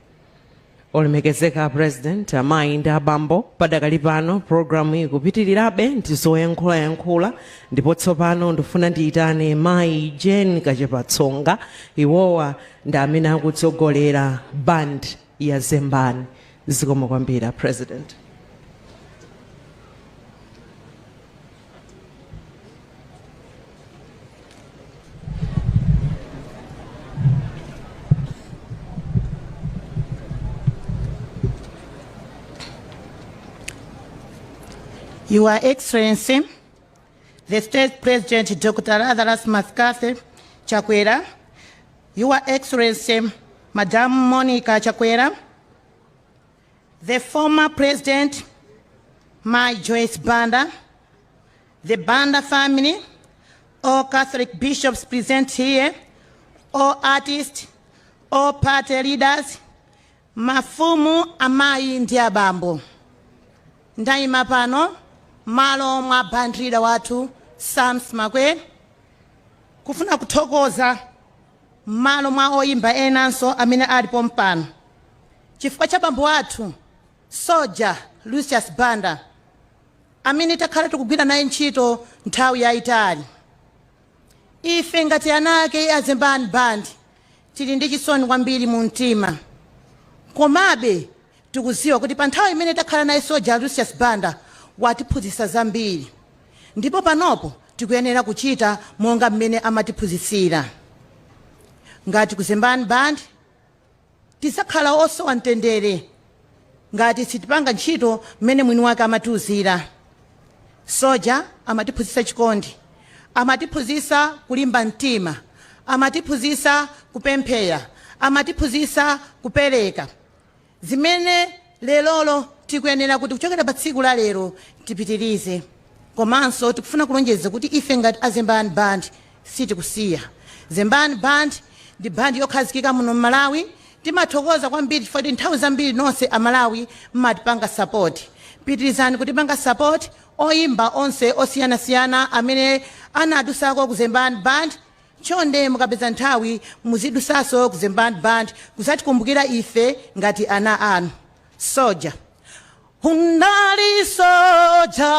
Olemekezeka President, amayi ndi abambo, padakali pano programu ikupitirirabe ndi zoyankhulayankhula, ndipo tsopano ndifuna ndiyitane mayi Jane Kachepatsonga. Iwowa ndi amene akutsogolera band ya Zembani. Zikomo kwambiri, President. Your Excellency, the State President Dr. Lazarus McCarthy Chakwera, Your Excellency, Madam Monica Chakwera, the former President, Mai Joyce Banda, the Banda family, all Catholic bishops present here, all artists, all party leaders, mafumu, amayi ndi abambo. Ndayima pano malo mwa band leader wathu Sams Makwe kufuna kuthokoza malo mwa oyimba enanso amene alipo mpano chifukwa cha bambo athu Soja Lucius Banda amene takhala tikugwira naye ntchito nthawi yayitali. Ife ngati ana ake a Zembani Band tili ndi chisoni kwambiri mu mtima, komabe tikuziwa kuti pa nthawi imene takhala naye Soja Lucius Banda watiphunzitsa zambiri, ndipo panopo tikuyenera kuchita monga mmene amatiphunzitsira. Ngati ku Zembani Band tizakhala osowa mtendere ngati sitipanga ntchito mmene mwini wake amatiuzira. Soja amatiphunzitsa chikondi, amatiphunzitsa kulimba mtima, amatiphunzitsa kupemphera, amatiphunzitsa kupereka, zimene lerolo tikuyenera kuti kuchokera pa tsiku la lero tipitirize. Komanso tikufuna kulonjeza kuti ife ngati a Zembani Band sitikusiya. Zembani Band ndi band yokhazikika muno m'Malawi. Timathokoza kwambiri chifukwa kuti nthawi zambiri nonse Amalawi mmatipanga support. Pitirizani kutipanga support. Oyimba onse osiyanasiyana amene anadusako ku Zembani Band, chonde mukapeza nthawi muzidusaso ku Zembani Band kuzatikumbukira ife ngati ana anu. Soja unali soja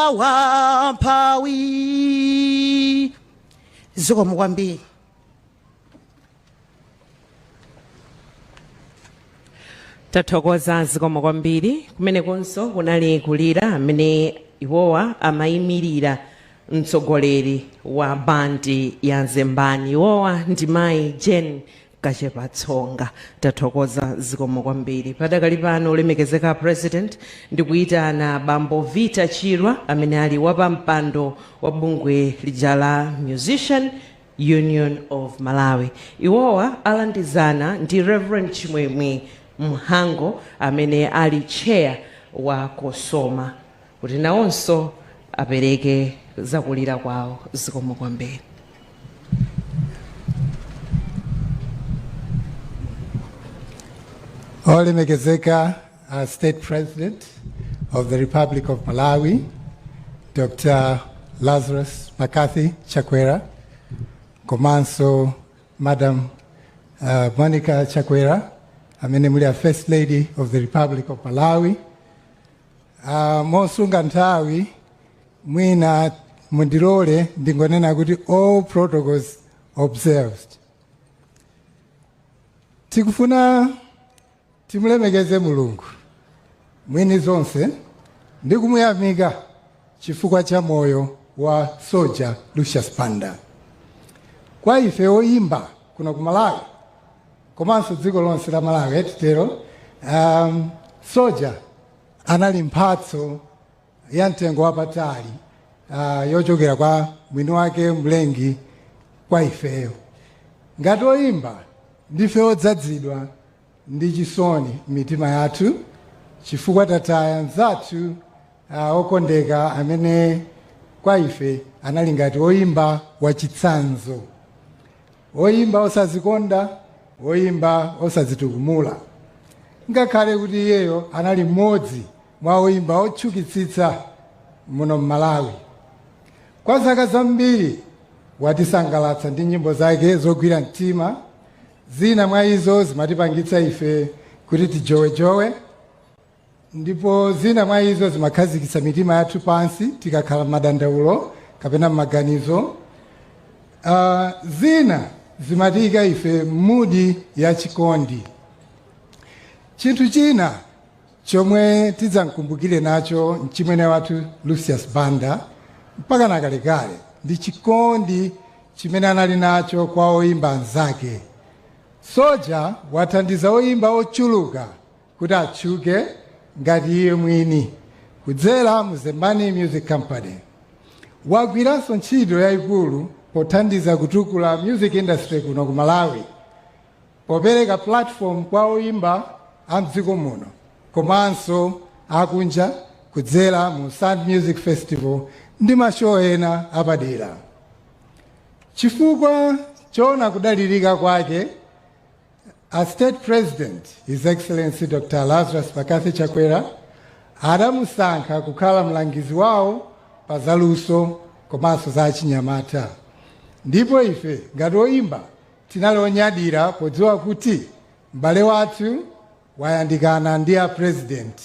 wamphawi. Zikomo kwambiri. Tathokoza, zikomo kwambiri. Kumenekonso kunali kulira amene iwowa amayimirira mtsogoleri wa bandi ya Zembani. Iwowa ndi mayi Jane Kachepatsonga. Tathokoza, zikomo kwambiri. Padakali pano, olemekezeka President, ndikuyitana bambo Vita Chirwa amene ali wapampando wa bungwe lija la Musician Union of Malawi. Iwowa alandizana ndi Reverend Chimwemwe Mhango amene ali chair wa COSOMA kuti nawonso apereke zakulira kwawo. Zikomo kwambiri. Olemekezeka State President of the Republic of Malawi, Dr. Lazarus McCarthy Chakwera, komanso Madam Monica Chakwera, amene muli a First Lady of the Republic of Malawi. Mosunga nthawi, mwina mundilole ndingonena kuti all protocols observed. Tikufuna timulemekeze Mulungu mwini zonse ndi kumuyamika chifukwa cha moyo wa Soja Lucius Banda. Kwa ife oyimba kuno ku Malawi, Komanso dziko lonse la Malawi etitero. Soja anali mphatso ya mtengo wapatali yochokera kwa mwini wake mlengi kwa ifeyo. Ngati oyimba ndife odzazidwa ndi chisoni m'mitima yathu chifukwa tataya mnzathu okondeka amene kwa ife anali ngati oyimba wachitsanzo, oyimba osazikonda, oyimba osadzitukumula, ngakhale kuti iyeyo anali mmodzi mwa oyimba otchukitsitsa muno m'Malawi. Kwa zaka zambiri watisangalatsa ndi nyimbo zake zogwira mtima. Zina mwa izo zimatipangitsa ife kuti tijowejowe, ndipo zina mwa izo zimakhazikitsa mitima yathu pansi tikakhala m'madandaulo kapena m'maganizo. Zina zimatiyika ife m'mood ya chikondi. Chinthu china chomwe tidzamkumbukire nacho mchimwene wathu Lucius Banda mpaka nakalekale ndi chikondi chimene anali nacho kwa oyimba anzake. Soja wathandiza oyimba ochuluka kuti atchuke ngati iye mwini kudzera mu Zembani Music Company. Wagwiranso ntchito yayikulu pothandiza kutukula music industry kuno ku Malawi, popereka platform kwa oyimba a mdziko muno komanso akunja kudzera mu Sand Music Festival ndi mashow ena apadera. Chifukwa choona kudalirika kwake, a State President, His Excellency Dr. Lazarus McCarthy Chakwera, adamusankha kukhala mlangizi wawo pa zaluso komanso za achinyamata. Ndipo ife ngati oyimba tinali onyadira podziwa kuti m'bale wathu wayandikana ndi a President,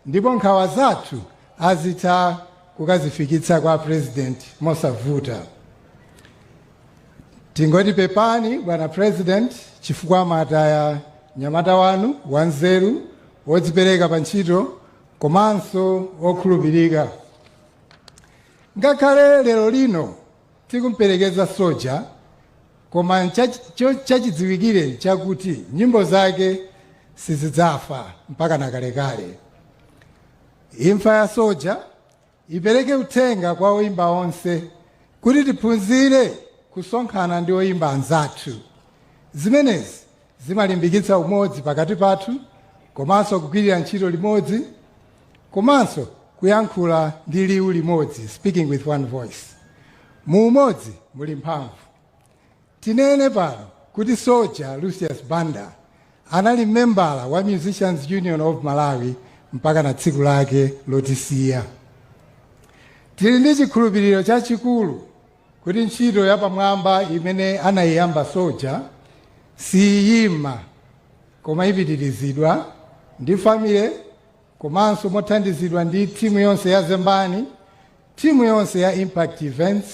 ndipo nkhawa zathu azitha kukazifikitsa kwa President mosavuta. Tingoti pepani, bwana President, chifukwa mwataya mnyamata wanu wanzeru, wodzipereka pa ntchito komanso wokhulupirika. Ngakhale lero lino tikumperekeza Soja, koma chachidziwikire chakuti nyimbo zake sizidzafa mpaka nakalekale. Imfa ya Soja ipereke uthenga kwa oyimba onse kuti tiphunzire kusonkhana ndi oyimba anzathu. Zimenezi zimalimbikitsa umodzi pakati pathu, komanso kugwirira ntchito limodzi, komanso kuyankhula ndi liwu limodzi, speaking with one voice. Mu umodzi muli mphamvu. Tinene pano kuti Soja Lucius Banda anali membala wa Musicians Union of Malawi mpaka na tsiku lake lotisiya. Tili ndi chikhulupiriro chachikulu kuti ntchito yapamwamba imene anayiyamba Soja siyima, koma ipitirizidwa ndi family komanso mothandizidwa ndi timu yonse ya Zembani, timu yonse ya Impact Events,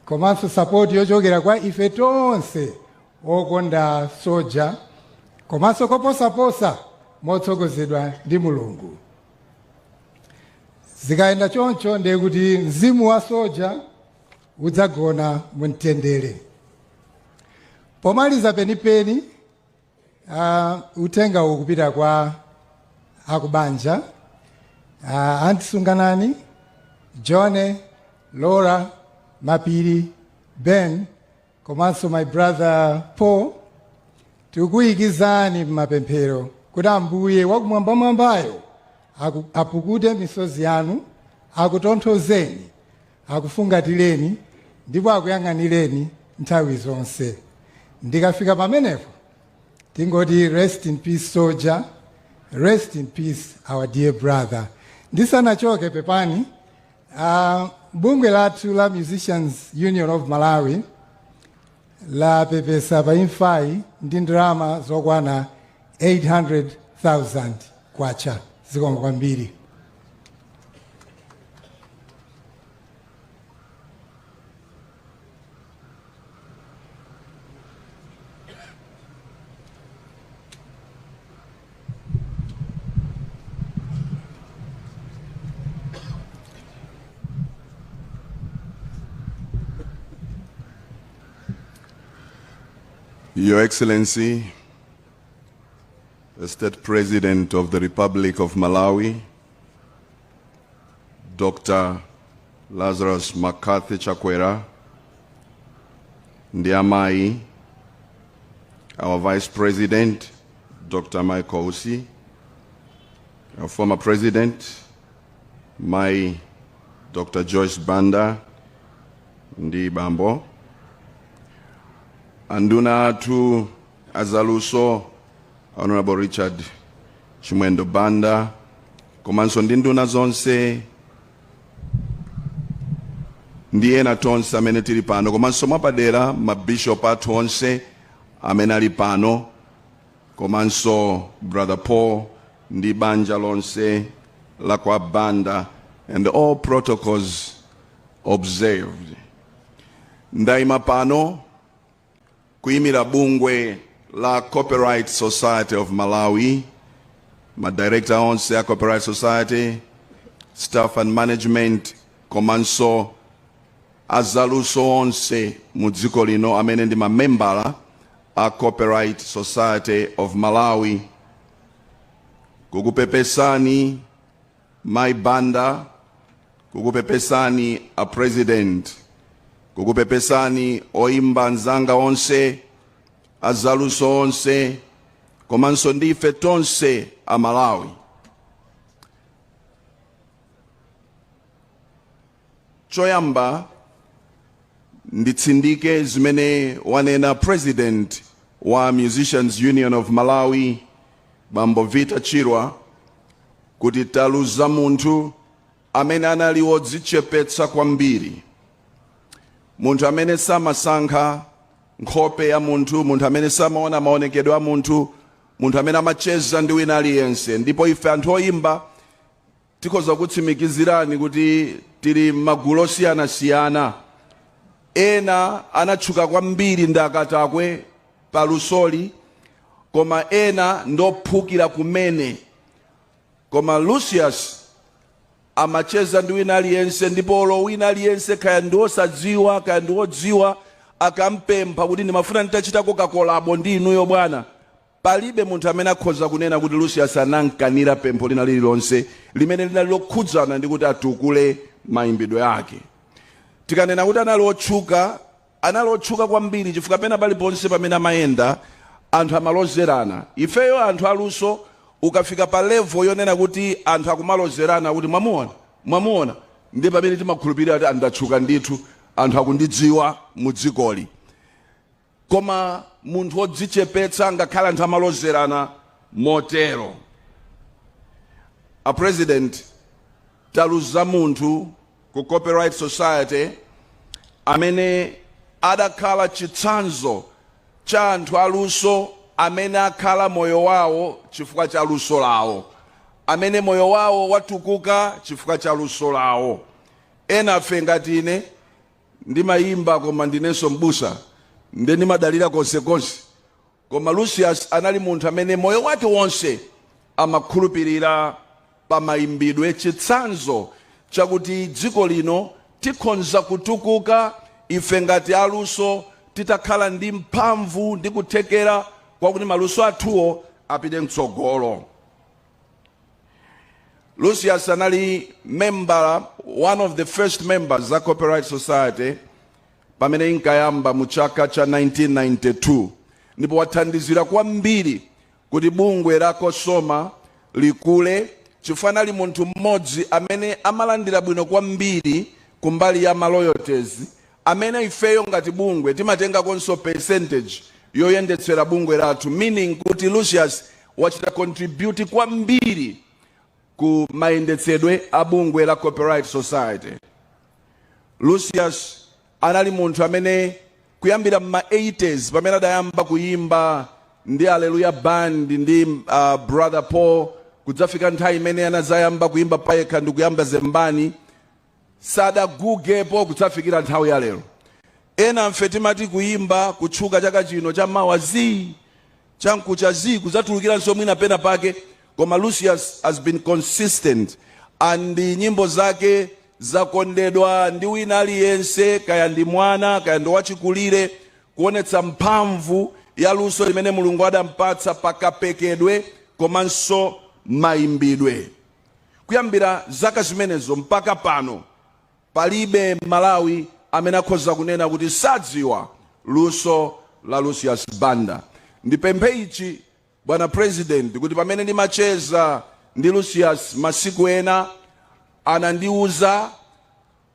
komanso support yochokera kwa ife tonse okonda Soja, komanso koposaposa motsogozedwa ndi Mulungu. Zikayenda choncho, ndiye kuti mzimu wa Soja udzagona mumtendere. Pomaliza penipeni, uthenga ukupita kwa akubanja, Auntie Sunganani, John, Laura, Mapiri, Ben komanso my brother Paul. Tikuyikizani m'mapemphero kuti Ambuye wakumwambamwambayo apukute misozi yanu, akutonthozeni, akufungatireni ndipo akuyang'anireni nthawi zonse. Ndikafika pamenepo tingoti rest in peace, Soldier, rest in peace, our dear brother. Ndisanachoke, pepani, bungwe lathu la Musicians Union of Malawi lapepesa pa imfayi ndi ndalama zokwana 800,000 kwacha. Zikomo kwambiri. Your Excellency, the State President of the Republic of Malawi, Dr. Lazarus McCarthy Chakwera, ndi amayi, our Vice President, Dr. Michael Usi, our former President, Mai Dr. Joyce Banda, ndi bambo, anduna athu azaluso, Honorable Richard Chimwendo Banda, komanso ndi nduna zonse ndi ena tonse amene tili pano, komanso mwapadera mabishop athu onse amene ali pano, komanso Brother Paul ndi banja lonse la kwa Banda, and all protocols observed. Ndayima pano kuyimira bungwe la Copyright Society of Malawi, madirector onse a Copyright Society, staff and management, komanso azaluso onse mu dziko lino amene ndi mamembala a Copyright Society of Malawi, kukupepesani Mai Banda, kukupepesani a President, kukupepesani oimba anzanga onse, azaluso onse, komanso ndife tonse a Malawi. Choyamba nditsindike zimene wanena President wa Musicians Union of Malawi, Bambo Vita Chirwa, kuti taluza munthu amene anali wodzichepetsa kwambiri, munthu amene samasankha nkhope ya munthu, munthu amene samaona maonekedwe a munthu, munthu amene amacheza ndi wina aliyense. Ndipo ife anthu oyimba tikhoza kutsimikizirani kuti tili m'magulu osiyanasiyana. Ena anatchuka kwambiri ndi akatakwe palusoli, koma ena ndophukira kumene. Koma Lucius amacheza ndi wina aliyense, ndipo olo wina aliyense, kaya ndi wosadziwa kaya ndi wodziwa, akampempha kuti ndimafuna nditachitako kakolabo ndi inuyo bwana, palibe munthu amene akhoza kunena kuti Lucius anamkanira pempho lina lililonse limene linali lokhudzana ndi kuti atukule mayimbidwe ake. Tikanena kuti anali otchuka, anali otchuka kwambiri, chifukwa pena paliponse pamene amayenda anthu amalozerana. Ifeyo anthu aluso, ukafika pa level yonena kuti anthu akumalozerana kuti mwamuona, mwamuona, ndi pamene timakhulupirira kuti ndatchuka ndithu, anthu akundidziwa mu dzikoli. Koma munthu wodzichepetsa, ngakhale anthu amalozerana motero. A President, taluza munthu ku Copyright Society amene adakhala chitsanzo cha anthu aluso amene akhala moyo wawo chifukwa cha luso lawo, amene moyo wawo watukuka chifukwa cha luso lawo. Enafe ngati ine ndimayimba koma ndinenso mbusa, nde ndimadalira konsekonse. Koma Lucius anali munthu amene moyo wake wonse amakhulupirira pa mayimbidwe, chitsanzo chakuti dziko lino tikhonza kutukuka ife ngati aluso titakhala ndi mphamvu ndi kuthekera kwakuti maluso athuwo apite mtsogolo. Lucius anali member, one of the first members za Copyright Society pamene inkayamba mu chaka cha 1992, ndipo wathandizira kwambiri kuti bungwe la COSOMA likule, chifukwa anali munthu mmodzi amene amalandira bwino kwambiri kumbali ya ma royalties amene ifeyo ngati bungwe timatengakonso percentage yoyendetsera bungwe lathu, meaning kuti Lucius wachita contribute kwambiri ku mayendetsedwe a bungwe la Copyright Society. Lucius anali munthu amene kuyambira ma 80s pamene adayamba kuyimba ndi Alleluya Band ndi Brother Paul, kudzafika nthawi imene anadzayamba kuyimba payekha ndi kuyamba Zembani, sadagugepo kudzafikira nthawi ya lero. Ena mfe timati kuyimba kutchuka chaka chino, chamawa zii, chamkucha zii, kudzatulukiranso mwina pena pake. Koma Lucius has been consistent and nyimbo zake zakondedwa ndi wina aliyense, kaya ndi mwana kaya ndi wachikulire, kuonetsa mphamvu ya luso limene Mulungu adampatsa pakapekedwe komanso mayimbidwe. Kuyambira zaka zimenezo mpaka pano, palibe Malawi amene akhoza kunena kuti sadziwa luso la Lucius Banda. Ndipemphe ichi, bwana President, kuti pamene ndimacheza ndi Lucius masiku ena, anandiuza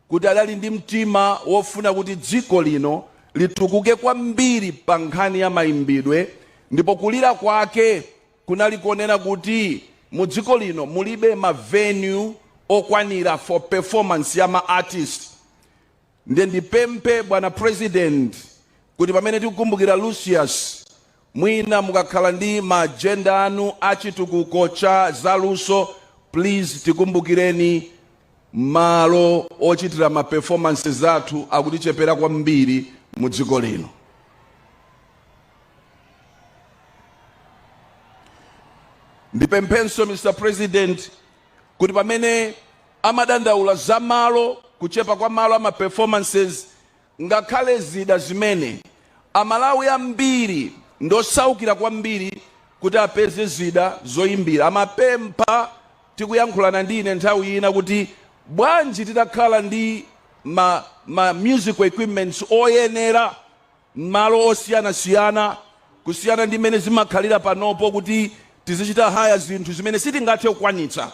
kuti adali ndi mtima wofuna kuti dziko lino litukuke kwambiri pa nkhani ya mayimbidwe, ndipo kulira kwake kunali konena kuti mu dziko lino mulibe ma venue okwanira for performance ya ma artist. Ndiye ndipemphe, bwana President, kuti pamene tikukumbukira Lucius, mwina mukakhala ndi ma agenda anu achitukuko cha zaluso, please tikumbukireni. Malo ochitira ma performances athu akutichepera kwambiri mu dziko lino. Ndipemphenso, Mr President, kuti pamene amadandaula za malo, kuchepa kwa malo ama performances, ngakhale zida zimene Amalawi ambiri ndosaukira kwambiri kuti apeze zida zoyimbira, amapempha tikuyankhulana ndine nthawi ina kuti bwanji titakhala ndi ma musical equipments oyenera malo osiyanasiyana, kusiyana ndi mmene zimakhalira panopo kuti tizichita hire zinthu zimene sitingathe kukwanitsa.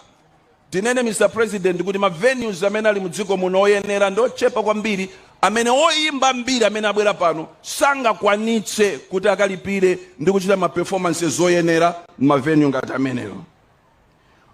Tinene, Mr President, kuti ma venues amene ali mudziko muno oyenera ndi ochepa kwambiri, amene oyimba ambiri amene abwera pano sangakwanitse kuti akalipire ndi kuchita ma performances oyenera ma venue ngati ameneyo.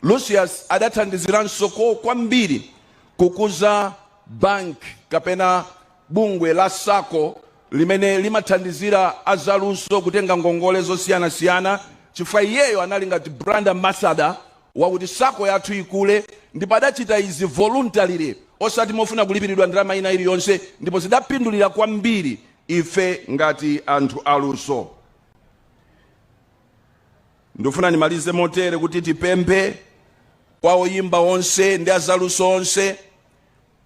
Lucius adathandiziranso ko kwambiri kukuza bank kapena bungwe la SACCO limene limathandizira azaluso kutenga ngongole zosiyanasiyana, chifukwa iyeyo anali ngati brand ambassador wakuti SACCO yathu ikule, ndipo adachita izi voluntarily, osati mofuna kulipiridwa ndalama ina iliyonse, ndipo zidapindulira kwambiri ife ngati anthu aluso. Ndifuna ndimalize motere kuti tipemphe kwa oyimba onse ndi azaluso onse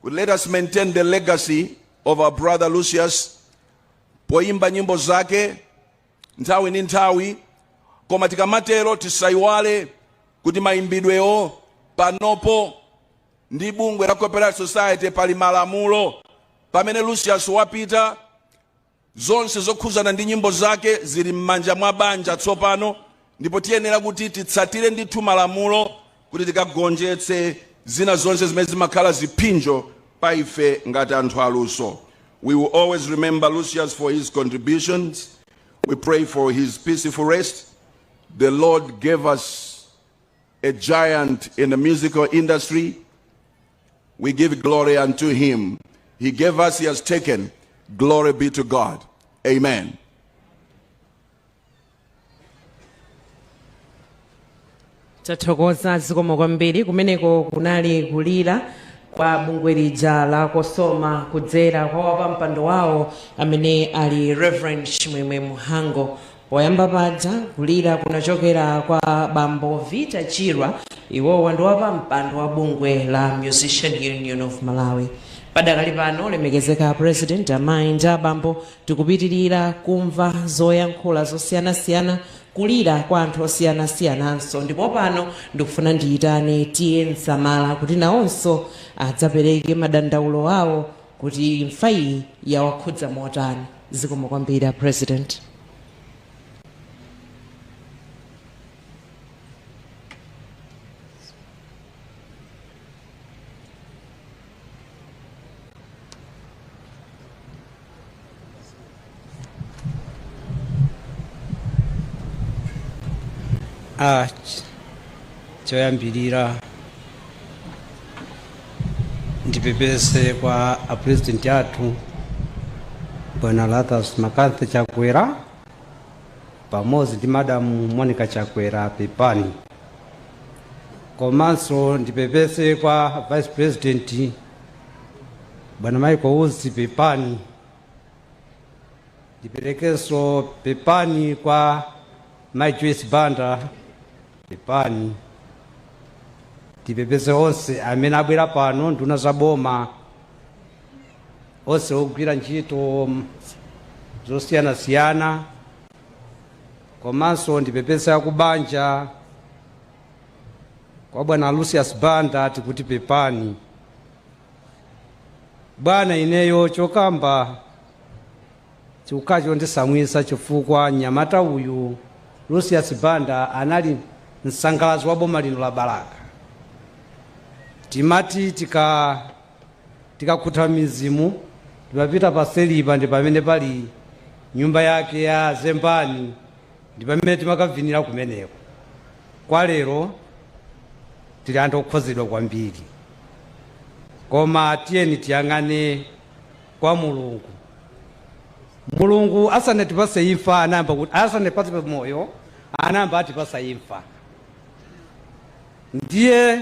kuti let us maintain the legacy of our brother Lucius poyimba nyimbo zake nthawi ndi nthawi, koma tikamatero tisayiwale kuti mayimbidwewo panopo ndi bungwe la Copyright Society pali malamulo. Pamene Lucius wapita, zonse zokhuzana ndi nyimbo zake zili m'manja mwa banja tsopano, ndipo tiyenera kuti titsatire ndithu malamulo kuti tikagonjetse zina zonse zimene zimakhala ziphinjo pa ife ngati anthu aluso. We will always remember Lucius for his contributions. We pray for his peaceful rest. The Lord gave us a giant in the musical industry. We give glory unto him. He gave us, he has taken. Glory be to God. Amen. Tathokoza, zikomo kwambiri. Kumeneko kunali kulira kwa bungwe lija la COSOMA kudzera kwa wapampando wawo amene ali Reverend Chimwemwe Muhango. Poyamba paja kulira kunachokera kwa bambo Vita Chirwa, iwowa ndi wapampando wa bungwe la Musician Union of Malawi. Padakali pano, lemekezeka President, amayi ndi abambo, tikupitirira kumva zoyankhula zosiyanasiyana, kulira kwa anthu osiyanasiyananso, ndipo pano ndikufuna ndiyitane tiye Msamala kuti nawonso adzapereke madandaulo awo kuti imfa iyi yawakhudza motani. Zikomo kwambiri a President. Choyambirira ndipepese kwa a President athu bwana Lazarus McCarthy Chakwera pamodzi ndi Madamu Monica Chakwera, pepani. Komanso ndipepese kwa Vice President bwana Michael Usi, pepani. Ndiperekenso pepani kwa Mai Joyce Banda, pepani. Ndipepese onse amene abwera pano, nduna za boma, onse ogwira ntchito zosiyanasiyana, komanso ndipepese akubanja. Kwa bwana Lucius Banda tikuti pepani bwana. Ineyo chokamba chikukhala chondisamwisa chifukwa mnyamata uyu Lucius Banda anali msangalazi wa boma lino la Balaka. Timati tikakhutha mizimu timapita pa selipa, ndi pamene pali nyumba yake ya Zembani, ndi pamene timakavinira kumeneko. Kwa lero tili anthu okhuzidwa kwambiri, koma tiyeni tiyang'ane kwa Mulungu. Mulungu asanatipase imfa anayamba kuti, asanatipase moyo anayamba atipasa imfa. Ndiye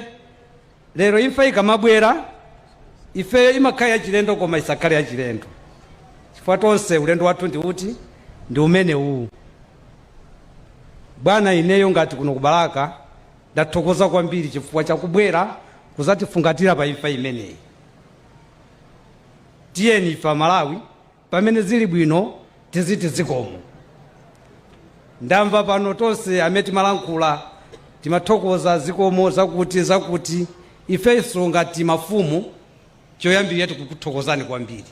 lero imfa ikamabwera ifeyo imakhala yachilendo, koma isakhale yachilendo chifukwa tonse ulendo wathu ndi uti? Ndi umene uwu. Bwana, ineyo ngati kuno kubalaka ndathokoza kwambiri chifukwa chakubwera kuzatifungatira pa imfa imeneyi. Tiyeni ife Amalawi pamene zili bwino tiziti zikomo. Ndamva pano tonse amene timalankhula timathokoza, zikomo, zakuti zakuti. Ifenso ngati mafumu choyambirira tikukuthokozani kwambiri,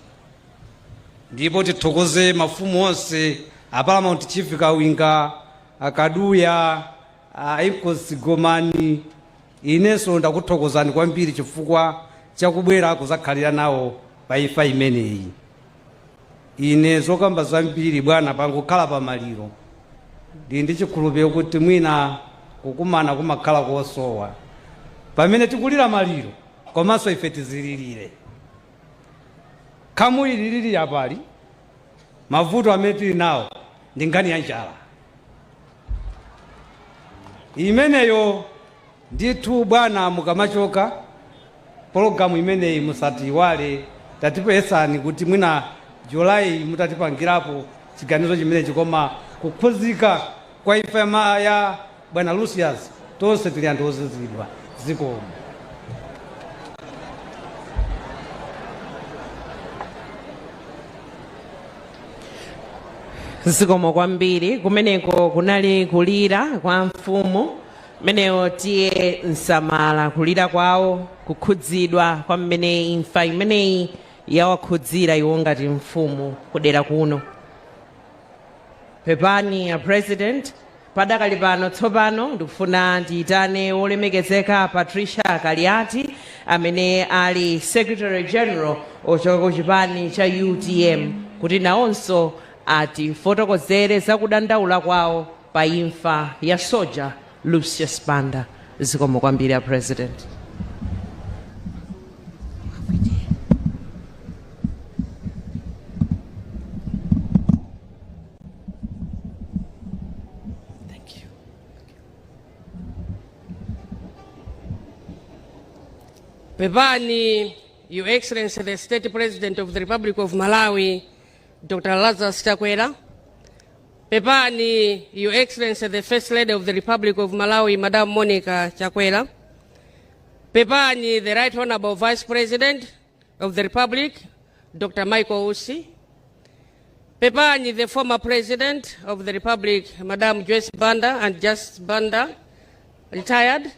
ndipo tithokoze mafumu onse, a Paramount Chief Kawinga, Akaduya, a Inkosi Gomani. Inenso ndakuthokozani kwambiri chifukwa chakubwera kuzakhalira nawo pa imfa imeneyi. Ine zokamba zambiri bwana, pangokhala pamaliro, ndili ndi chikhulupiriro kuti mwina kukumana kumakhala kosowa pamene tikulira maliro, komanso ife tizililire khamu ili lili apali. Mavuto amene tili nawo ndi nkhani ya njala imeneyo. Ndithu bwana, mukamachoka pologalamu imeneyi musatiiwale, tatipesani kuti mwina Julayi mutatipangirapo chiganizo chimenechi. Koma kukhuzika kwa imfa ya bwana Lucius, tonse tili anthu ozizidwa. Zikomo. Zikomo kwambiri. Kumeneko kunali kulira kwa mfumu meneyo tiye Msamala, kulira kwawo, kukhudzidwa kwa mmene imfa imeneyi yawakhudzira iwo ngati mfumu kudera kuno. Pepani ya President. Padakali pano tsopano ndikufuna ndiyitane wolemekezeka Patricia Kaliati amene ali Secretary General ochoka ku chipani cha UTM kuti nawonso atifotokozere zakudandaula kwawo pa imfa ya soja Lucius Banda. Zikomo kwambiri a President. Thank you. Pepani, Your Excellency, the State President of the Republic of Malawi, Dr. Lazarus Chakwera. Pepani, Your Excellency, the First Lady of the Republic of Malawi, Madam Monica Chakwera. Pepani, the Right Honorable Vice President of the Republic, Dr. Michael Usi. Pepani, the former President of the Republic, Madam Joyce Banda and Just Banda, retired.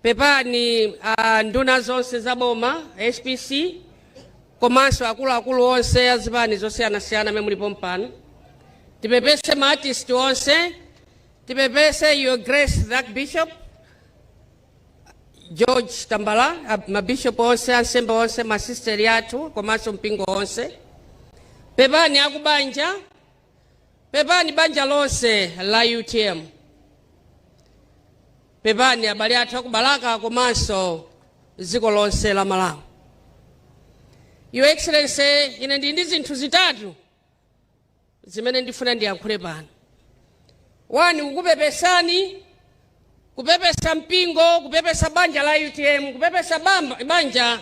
Pepani nduna zonse za boma, SPC, komanso akuluakulu onse azipani zosiyanasiyana amene mulipo mpano. Tipepese ma artist onse, tipepese Your Grace the Archbishop George Tambala, mabishop onse, ansembe onse, masisteri athu komanso mpingo onse. Pepani akubanja, pepani banja lonse la UTM, pepani abale athu akubalaka komanso dziko lonse la Malawi. Your Excellency, ine ndili ndi zinthu zitatu zimene ndifuna ndiyankhule pano. One, kukupepesani, kupepesa mpingo, kupepesa banja la UTM, kupepesa banja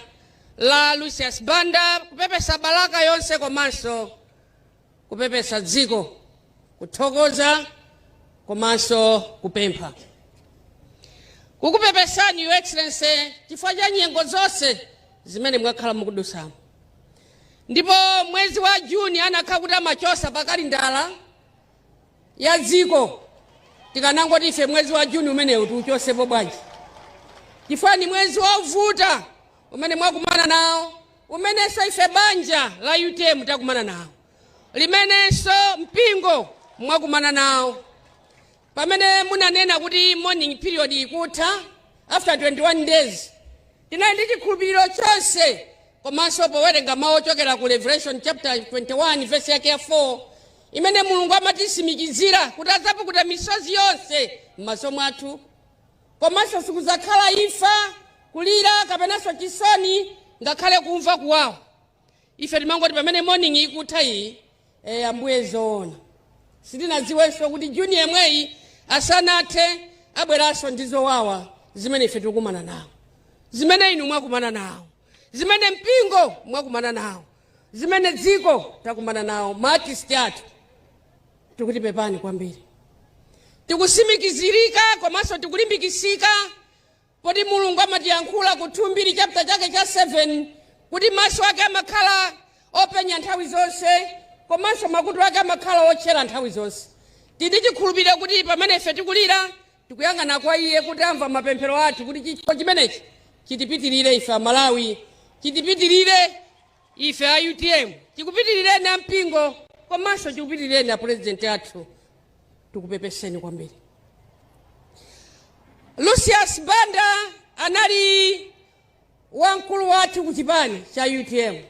la Lucius Banda, kupepesa Balaka yonse komanso kupepesa dziko, kuthokoza komanso kupempha. Kukupepesani, Your Excellency, chifukwa cha nyengo zonse zimene mwakhala mukudusamo, ndipo mwezi wa Juni anakhala kuti amachosa pa kalendala ya dziko. Tikanangoti ife mwezi wa Juni umenewu tiuchosepo bwanji, chifukwa ni mwezi wovuta umene mwakumana nawo, umenenso ife banja la UTM takumana nawo, limenenso mpingo mwakumana nawo. Pamene munanena kuti mourning period ikutha after 21 days, tinali ndi chikhulupiriro chonse, komanso powerenga mawu ochokera ku Revelation chapter 21 verse yake ya 4, imene Mulungu amatisimikizira kuti adzapukuta misozi yonse m'maso mwathu, komanso sikudzakhala imfa, kulira kapenanso chisoni, ngakhale kumva kuwawa. Ife timangoti pamene mourning ikutha iyi, Ambuye, zoona sitinadziwenso kuti Juni yemweyi asanathe abweranso ndi zowawa zimene ife tikukumana nawo, zimene inu mwakumana nawo, zimene mpingo mwakumana nawo, zimene dziko takumana nawo, ma artist athu. Tikuti pepani kwambiri. Tikusimikizirika komanso tikulimbikisika poti Mulungu amatiyankhula ku 2 Mbiri chapter chake cha 7 kuti maso ake amakhala openya nthawi zonse, komanso makutu ake amakhala otchera nthawi zonse. Tili chikhulupiriro kuti pamene ife tikulira, tikuyang'ana kwa iye kuti amva mapemphero athu, kuti chikho chimenechi chitipitirire ife Amalawi, chitipitirire ife a UTM, chikupitirireni ampingo, komanso chikupitirireni a president athu. Tikupepeseni kwambiri. Lucius Banda anali wamkulu wathu ku chipani cha UTM.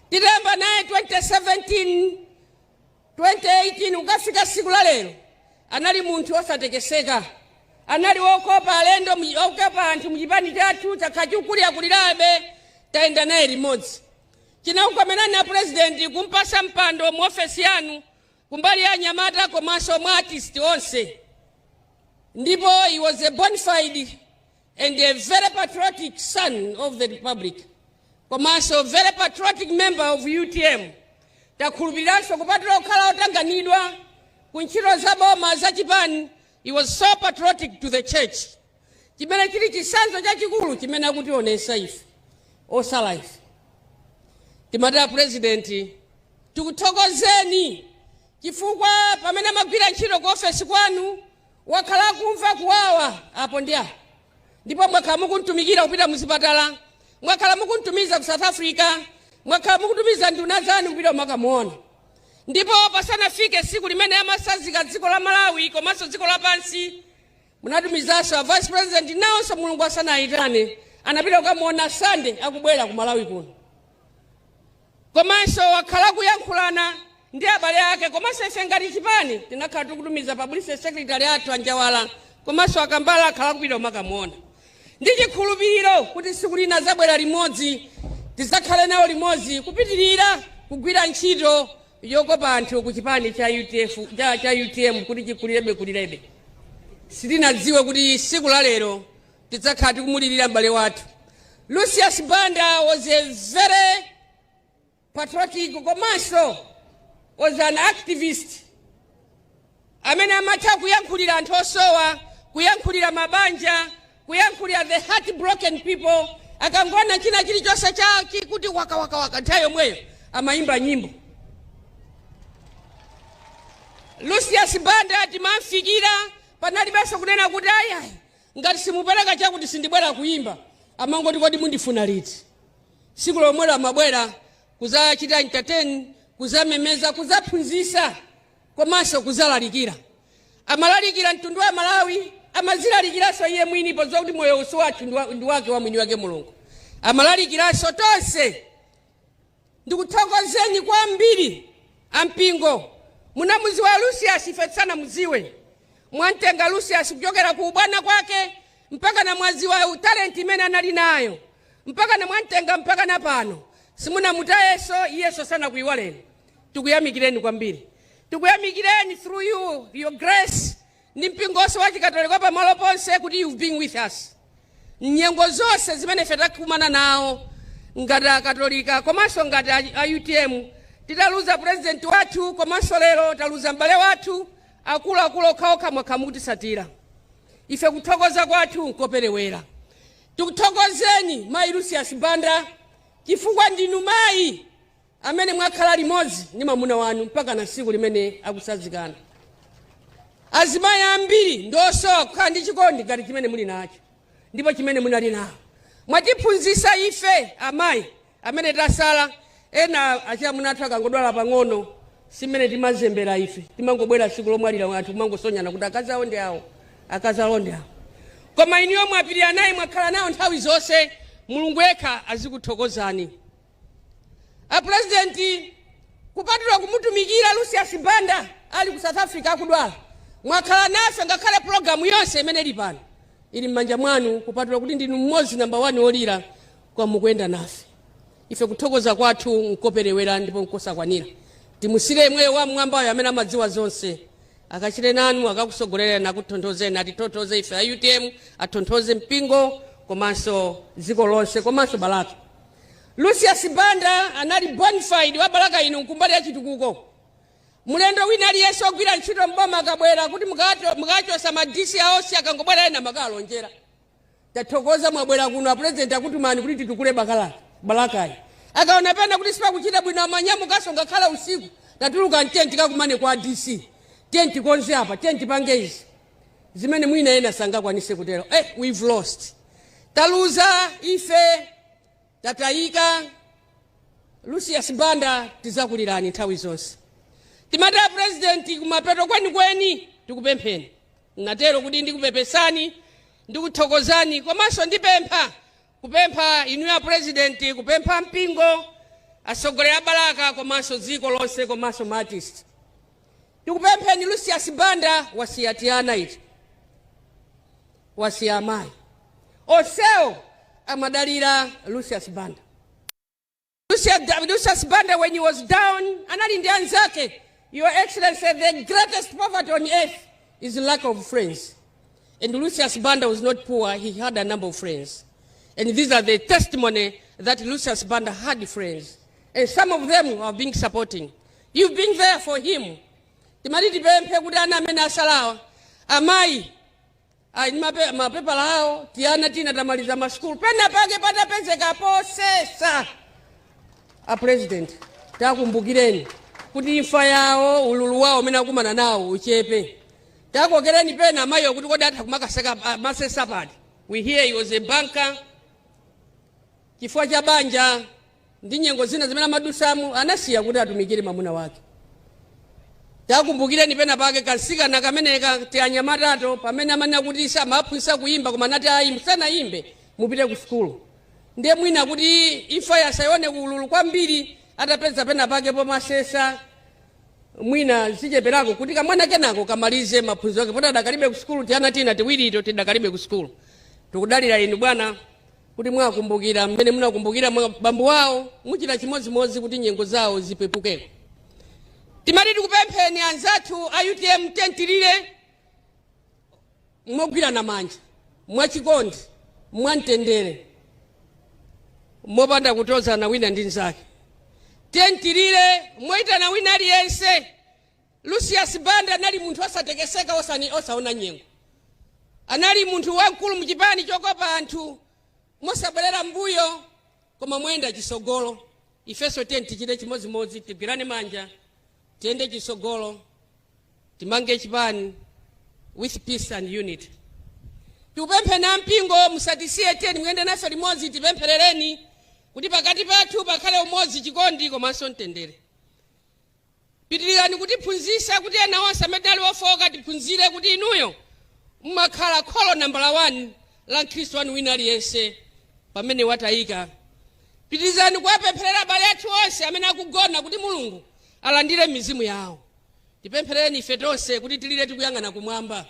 Titayamba naye 2017, 2018, ukafika siku la lero, anali munthu osatekeseka, anali wokopa alendo, wokopa anthu muchipani chathu. Chakhala chikukulirakulirabe, tayenda naye limodzi. Chinakukomerani na president kumpasa mpando mu ofesi yanu kumbali ya anyamata komanso mwa artist onse. Ndipo he was a bonafide and a very patriotic son of the republic, komanso very patriotic member of UTM. Takhulupiriranso kupatula kukhala otanganidwa ku ntchito za boma za chipani, he was so patriotic to the church, chimene chili chitsanzo chachikulu chimene akutionesa ife osala. Ife timati a president, tikuthokozeni chifukwa pamene amagwira ntchito ku ofesi kwanu wakhala akumva kuwawa apo ndi apo, ndipo mwakhala mukuntumikira kupita muzipatala, mwakhala mukuntumiza ku South Africa, mwakhala mukutumiza nduna zanu kupita makamuona. Ndipo pasanafike tsiku limene amasazika dziko la Malawi komanso dziko lapansi, munatumizanso a vice president, nawonso Mulungu asanayitane anapita kukamuona Sande akubwera ku Malawi kuno. Komanso wakhala kuyankhulana ndi abale ake, komanso ife ngati chipani tinakhala tikutumiza publicity secretary athu Anjawala, komanso Akambala akhala kupita kumakamuona, ndi chikhulupiriro kuti tsiku lina zabwera limodzi, tidzakhale nawo limodzi kupitirira kugwira ntchito yokopa anthu ku chipani cha UTF, cha UTM kuti chikulirebe kulirebe. Sitinadziwe kuti tsiku la lero tidzakhala tikumulirira m'bale wathu. Lucius Banda was a very patriotic komanso was an activist amene amatha kuyankhulira anthu osowa, kuyankhulira mabanja, kuyankhulira the heartbroken people. Akangona china chilichonse cha chikuti wakawakawaka, nthawi yomweyo amayimba nyimbo. Lucius Banda timamfikira, panalibenso kunena kuti ayi, ngati simupereka chakuti sindibwera kuyimba. Amangoti, "Kodi mundifuna liti?" Tsiku lomwelo amabwera kuzachita entertain, kuzamemeza, kuzaphunzitsa komanso kuzalalikira. Amalalikira mtundu wa Malawi, amazilalikiranso iye mwini, podziwa kuti moyo usi wathu ndi wake wa mwini wake Mulungu. Amalalikiranso tonse. Ndikuthokozeni kwambiri ampingo. Munamuziwa Lucius ife tisanamuziwe. Mwamtenga Lucius kuchokera ku ubwana kwake mpaka na mwaziwa talent imene anali nayo, mpaka na mwamtenga mpaka na pano, simunamutayeso, iyeso sanakuyiwaleni. Tikuyamikireni kwambiri, tikuyamikireni through you, your grace, ndi mpingonso wa Chikatolika pamalo ponse kuti you've been with us nyengo zonse zimene ife takumana nawo ngati Akatolika komanso ngati a UTM. Titaluza president wathu komanso lero taluza m'bale wathu, akuluakulu okhaokha mwakhala mukutisatira ife. Kuthokoza kwathu nkoperewera. Tikuthokozeni mayi Lucius Banda chifukwa ndinu mayi amene mwakhala limodzi ndi mwamuna wanu mpaka na tsiku limene akusazikana. Azimayi ambiri ndosowa kukhala ndi chikondi ngati chimene muli nacho ndipo chimene munali nawo. Mwatiphunzitsa ife amayi amene tasala. Ena achamuna athu akangodwala pang'ono, simene timazembera ife, timangobwera tsiku lomwalira, anthu kumangosonyana kuti akazi awo ndi awo, akazi awo ndi awo. Koma inuyo mwapirira naye, mwakhala nawo nthawi zonse. Mulungu yekha azikuthokozani. Apurezidenti, kupatula kumutumikira Lucius Banda ali ku South Africa akudwala, mwakhala nafe ngakhale pulogalamu yonse imene ili pano ili m'manja mwanu. Kupatula kuti ndinu mmodzi namba 1 wolira kwa mukuyenda nafe ife, kuthokoza kwathu nkoperewera ndipo nkosakwanira. Timusire imweyo wamwambayo amene amadziwa zonse akachite nanu, akakusogolera, nakutonthozeni, atitonthoze ife a UTM, atonthoze mpingo komanso dziko lonse komanso Balaka. Lucius Banda anali bonafide wa Balaka ino nkumbali ya chitukuko. Mulendo wina aliyense ogwira ntchito mboma akabwera kuti mukachosa ma DC aonse, akangobwera ena makalonjera, "Tathokoza mwabwera kuno, apurezidenti akutumani kuti titukule Balakayi." Akaona pena kuti sipakuchita bwino, amanyamukaso ngakhala usiku, "Tatuluka, tiye tikakumane kwa DC, tiye tikonze apa, tiye tipange izi," zimene mwina ena sangakwanise kutero. We've lost, taluza ife, tatayika Lucius Banda. Tizakulirani nthawi zonse. Timati apurezidenti, kumapeto kwenikweni tikupempheni, natero kuti ndikupepesani, ndikuthokozani, komanso ndipempha, kupempha inu ya purezidenti, kupempha mpingo, atsogoleri a Balaka komanso dziko lonse komanso ma artist, tikupempheni. Lucius Banda wasiya tiana iti, wasiya amayi, onsewo amadalira Lucius Banda. Lucius Banda, when he was down, anali ndi anzake. Your Excellency, the greatest poverty on earth is lack of friends. And Lucius Banda was not poor, he had a number of friends. And these are the testimony that Lucius Banda had friends. And some of them have been supporting. You've been there for him. Timati tipemphe kuti ana amene asalawa, amayi ayi ndi mapepala awo, tiana tina tamaliza masukulu, pena pake patapezeka posesa, a President, takumbukireni kuti imfa yawo, ululu wawo umene akumana nawo uchepe. Takokereni pena amayiwo kuti kodi atha kumakaseka masesa pati. We hear he was a banker. Chifukwa cha banja ndi nyengo zina zimene amadusamu, anasiya kuti atumikire mwamuna wake. Takumbukireni pena pake kansikana kameneka, tianyamatato, pamene amanena kuti samaphunzitsa kuyimba, koma anati, "Ayi, musanayimbe mupite ku sukulu." Ndiye mwina kuti imfa yasayione ululu kwambiri, atapeza pena pake pomasesa, mwina zicheperako kuti kamwana kenako kamalize maphunziro ake, poti adakalibe ku sukulu. Tiana tina tiwirito tidakalibe ku sukulu. Tikudalira inu bwana kuti mwakumbukira mmene munakumbukira bambo wawo, muchita chimodzimodzi kuti nyengo zawo zipepukeko. Timati tikupempheni anzathu a UTM, tentilire mogwirana manja, mwachikondi, mwamtendere, mopanda kutozana wina ndi nzake. Tentilire moyitana wina aliyense. Lucius Banda anali munthu osatekeseka, osaona nyengo. Anali munthu wamkulu muchipani chokopa anthu mosabwerera mbuyo koma moyenda chisogolo. Ifenso tiye tichite chimodzimodzi, tigwirane manja, tiyende chisogolo, timange chipani with peace and unity. Tikupempheni ampingo, musatisiye, tiyeni muyende nafe limodzi. Tipempherereni kuti pakati pathu pakhale umodzi, chikondi komanso mtendere. Pitirirani kutiphunzitsa kuti ena onse amene ali ofoka tiphunzire kuti inuyo mmakhala kholo nambala 1 la mkhristu wanu wina aliyense pamene watayika. Pitirizani kuwapempherera abale athu onse amene akugona kuti Mulungu alandire mizimu yawo. Tipempherereni ife tonse kuti tilire tikuyang'ana kumwamba,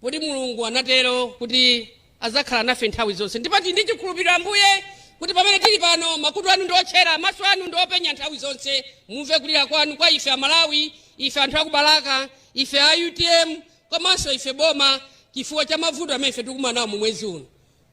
poti Mulungu anatero kuti azakhala nafe nthawi zonse. Ndipo tili ndi chikhulupiriro, Ambuye, kuti pamene tili pano makutu anu ndi otchera, maso anu ndi openya nthawi zonse. Mumve kulira kwanu kwa ife Amalawi, ife anthu akubalaka, ife a UTM komanso ife boma, chifukwa cha mavuto amene ife tikumana nawo mu mwezi uno.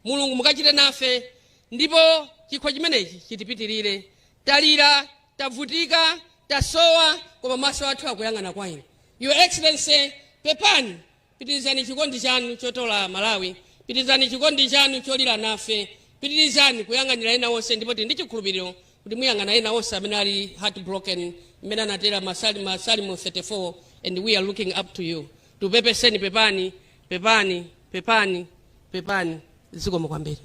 Mulungu, mukachite nafe ndipo chikho chimenechi chitipitirire. Talira, tavutika, tasowa, koma maso athu akuyang'ana kwa inu. Your Excellency, pepani. Pitirizani chikondi chanu chotola Malawi, pitirizani chikondi chanu cholira nafe, pitirizani kuyang'anira ena onse, ndipo tili ndi chikhulupiriro kuti muyang'ana ena onse amene ali heartbroken, mmene anatera Masalimo 34, and we are looking up to you. Tupepeseni, pepani, pepani, pepani, pepani. Zikomo kwambiri.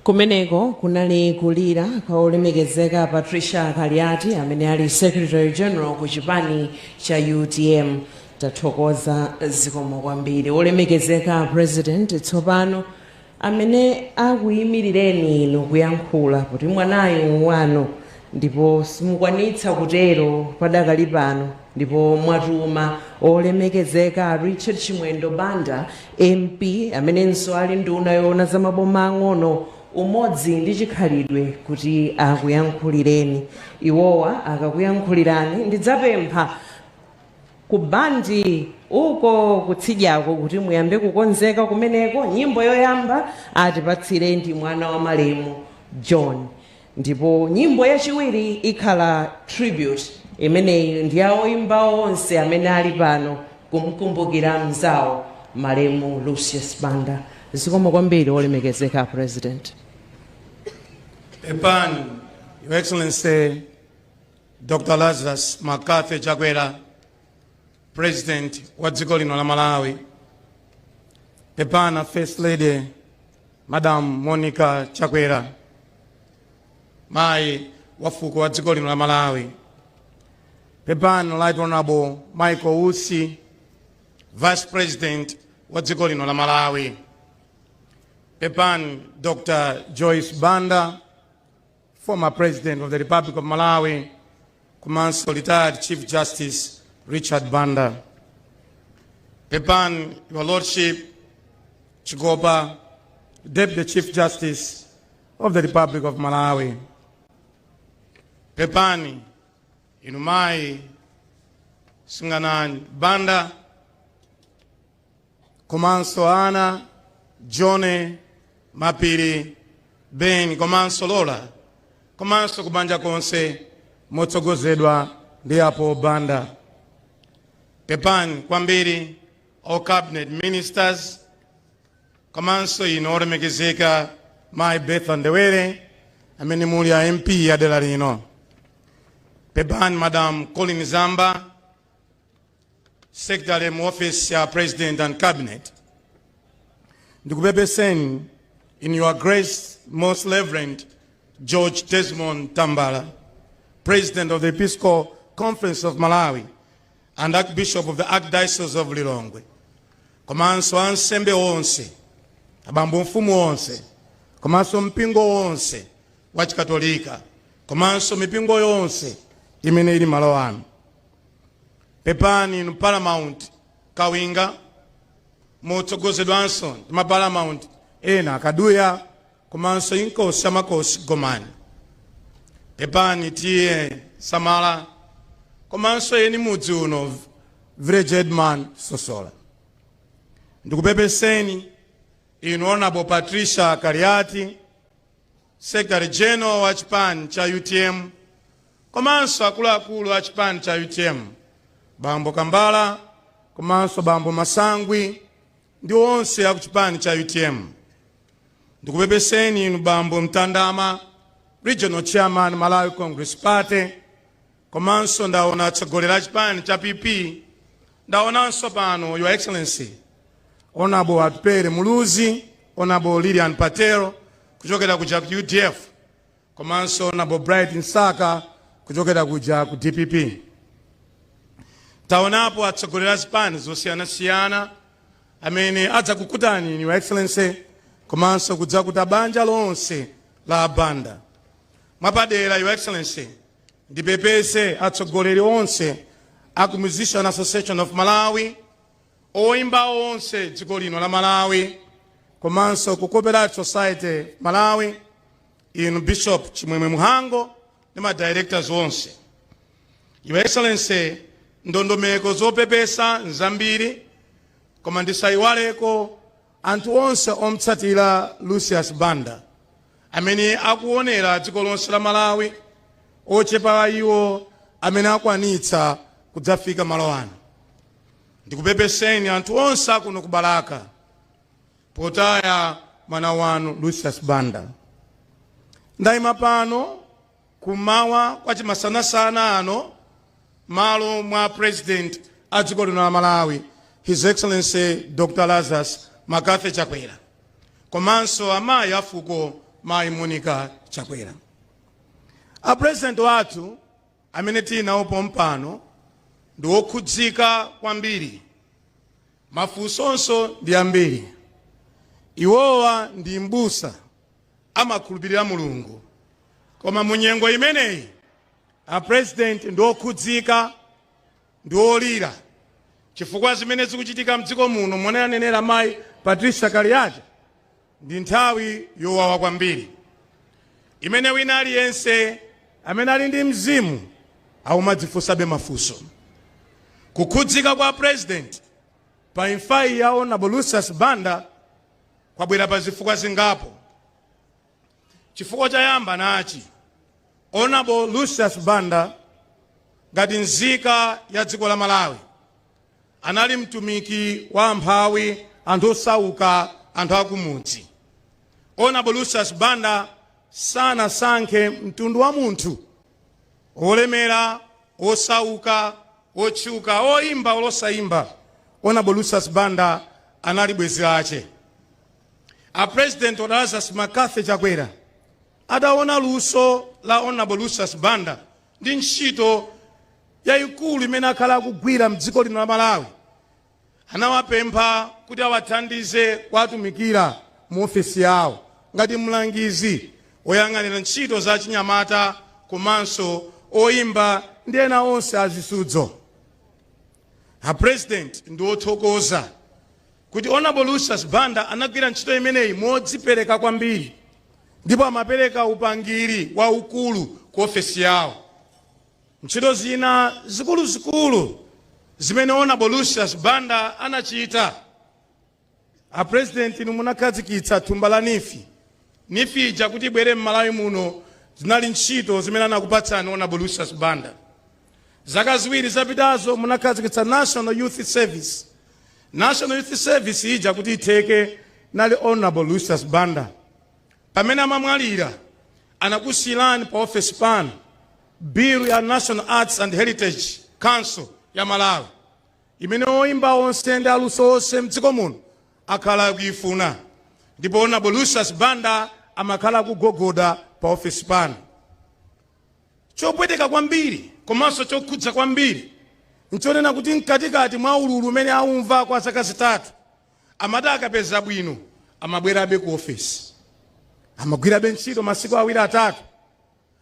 Kumeneko kunali kulira kwa olemekezeka Patricia Kaliati amene ali Secretary General ku chipani cha UTM. Tathokoza, zikomo kwambiri. Olemekezeka President, tsopano amene akuyimirireni inu kuyankhula kuti mwanayu wanu ndipo simukwanitsa kutero padakali pano, ndipo mwatuma olemekezeka Richard Chimwendo Banda MP, amenenso ali nduna yoona za maboma ang'ono, umodzi ndi chikhalidwe, kuti akuyankhulireni. Iwowa akakuyankhulirani, ndidzapempha ku bandi uko kutsidyako kuti muyambe kukonzeka kumeneko. Nyimbo yoyamba atipatsire ndi mwana wa malemu John, ndipo nyimbo yachiwiri ikhala tribute. Imeneyi ndi ya oyimba onse amene ali pano kumkumbukira mzawo malemu Lucius Banda. Zikomo kwambiri, olemekezeka President. Pepani, Your Excellency Dr. Lazarus McCarthy Chakwera, President wa dziko lino la Malawi. Pepani, First Lady Madam Monica Chakwera, mayi wa fuko wa dziko lino la Malawi. Pepani, Right Honorable Michael Usi, Vice President wa dziko lino la Malawi. Pepani, Dr. Joyce Banda, former President of the Republic of Malawi, komanso retired Chief Justice Richard Banda. Pepani, Your Lordship Chikopa, Deputy Chief Justice of the Republic of Malawi. Pepani, inu mayi Singanani Banda, komanso ana John, Mapiri, Ben komanso Lola, komanso kubanja konse motsogozedwa ndi apo Banda. Pepani kwambiri, all cabinet ministers, komanso inu olemekezeka mayi Betha Ndewere amene muli a MP ya dera lino. Pepani, Madam Colleen Zamba, Secretary mu Office ya President and Cabinet. Ndikupepeseni in Your Grace Most Reverend George Desmond Tambala, President of the Episcopal Conference of Malawi and Archbishop of the Archdiocese of Lilongwe, komanso ansembe onse, abambo mfumu onse, komanso mpingo wonse wa Chikatolika, komanso mipingo yonse imene ili malo ano. Pepani, inu Paramount Kawinga, motsogozedwanso ndi ma Paramount ena, Akaduya komanso Inkosi Amakosi Gomani. Pepani, T/A Samala, komanso eni mudzi uno, Village Headman Sosola. Ndikupepeseni inu Honorable Patricia Kaliati, Secretary General wa chipani cha UTM, komanso akuluakulu a chipani cha UTM, Bambo Kambala komanso Bambo Masangwi ndi onse aku chipani cha UTM. Ndikupepeseni inu Bambo Mtandama, Regional Chairman, Malawi Congress Party, komanso ndaona atsogoleri a chipani cha PP. Ndaonanso pano Your Excellency Honorable Atupele Muluzi, Honorable Lilian Patel kuchokera kuja ku UDF, komanso Honorable Bright Msaka kuchokera kuja ku DPP. Taonapo atsogoleri a zipani zosiyanasiyana amene adzakukutani, Your Excellency, komanso kudzakuta banja lonse la Banda. Mwapadera, Your Excellency, ndipepese atsogoleri onse aku Musician Association of Malawi, oyimba onse dziko lino la Malawi, komanso ku Copyright Society Malawi, inu Bishop Chimwemwe Muhango ndi ma directors onse. Your Excellency, ndondomeko zopepesa nzambiri, koma ndisayiwaleko anthu onse omtsatira Lucius Banda amene akuonera dziko lonse la Malawi, ochepa iwo amene akwanitsa kudzafika malo ano. Ndikupepeseni anthu onse akuno ku Balaka potaya mwana wanu Lucius Banda. Ndayima pano Kumawa kwa chimasanasana ano, malo mwa President a dziko lino la Malawi, His Excellency Dr Lazarus McCarthy Chakwera, komanso amayi afuko, Mayi Monica Chakwera, a President wathu amene tili nawo pompano ndi wokhudzika kwambiri. Mafunsonso ndi ambiri. Iwowa ndi mbusa, amakhulupirira Mulungu, koma mu nyengo imeneyi a President ndi okhudzika, ndi olira, chifukwa zimene zikuchitika mdziko muno, momwe anenera mayi Patricia Kaliati, ndi nthawi yowawa kwambiri imene wina aliyense amene ali ndi mzimu akumadzifunsabe mafunso. Kukhudzika kwa President pa imfayi ya Honorable Lucius Banda kwabwera pa zifukwa zingapo. Chifukwa choyamba nachi: Honorable Lucius Banda, ngati nzika ya dziko la Malawi, anali mtumiki wa amphawi, anthu osauka, anthu akumudzi. Honorable Lucius Banda sanasankhe mtundu wa munthu, olemera, osauka, otchuka, oyimba, olosayimba. Honorable Lucius Banda anali bwenzi lache. A President Lazarus McCarthy Chakwera adaona luso la Honorable Lucius Banda ndi ntchito yayikulu imene akhala akugwira mdziko lino la Malawi, anawapempha kuti awathandize kuwatumikira mu ofesi yawo ngati mlangizi oyang'anira ntchito za chinyamata komanso oyimba ndi ena onse azisudzo. A President ndi othokoza kuti Honorable Lucius Banda anagwira ntchito imeneyi modzipereka kwambiri, ndipo amapereka upangiri waukulu ku ofesi yawo. Ntchito zina zikuluzikulu zimene Honorable Lucius Banda anachita, a President, inu munakhazikitsa thumba la NEEF. NEEF ija kuti ibwere m'Malawi muno zinali ntchito zimene anakupatsani Honorable Lucius Banda. Zaka 2 zapitazo munakhazikitsa National Youth Service. National Youth Service ija kuti itheke nali Honorable Lucius Banda. Pamene amamwalira anakusiyirani pa ofesi pano bill ya National Arts and Heritage Council ya Malawi, imene oyimba onse ndi aluso onse mdziko muno akhala akuifuna, ndipo Honorable Lucius Banda amakhala akugogoda pa ofesi pano. Chopweteka kwambiri komanso chokhudza kwambiri nchonena kuti mkatikati mwa ululu umene aumva kwa zaka 3, amati akapeza bwino amabwerabe ku ofesi, amagwirabe ntchito masiku 2 3.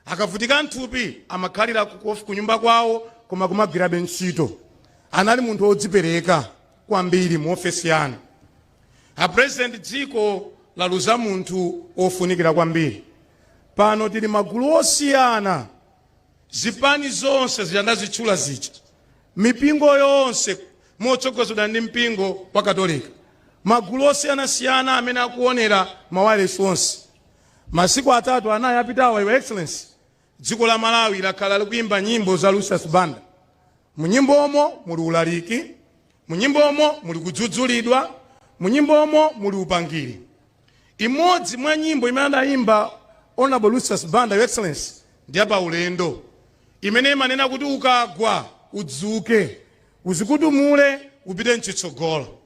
Akavutika mthupi amakhalira ku nyumba kwawo koma kumagwirabe ntchito. Anali munthu wodzipereka kwambiri mu ofesi yanu. A President, dziko laluza munthu ofunikira kwambiri. Pano tili magulu osiyana, zipani zonse zichandazitchula zija, mipingo yonse motsogozedwa ndi mpingo wa Katolika, magulu osiyanasiyana amene akuonera mawayilesi onse. Masiku 3 4 apitawa, Your Excellency, dziko la Malawi lakhala likuyimba nyimbo za Lucius Banda. Munyimbomo muli ulaliki, munyimbomo muli kudzudzulidwa, munyimbomo muli upangiri. Imodzi mwa nyimbo imene adayimba Honorable Lucius Banda, Your Excellency, ndi pa ulendo, imene imanena kuti ukagwa udzuke, uzikutumule, upite mchitsogolo.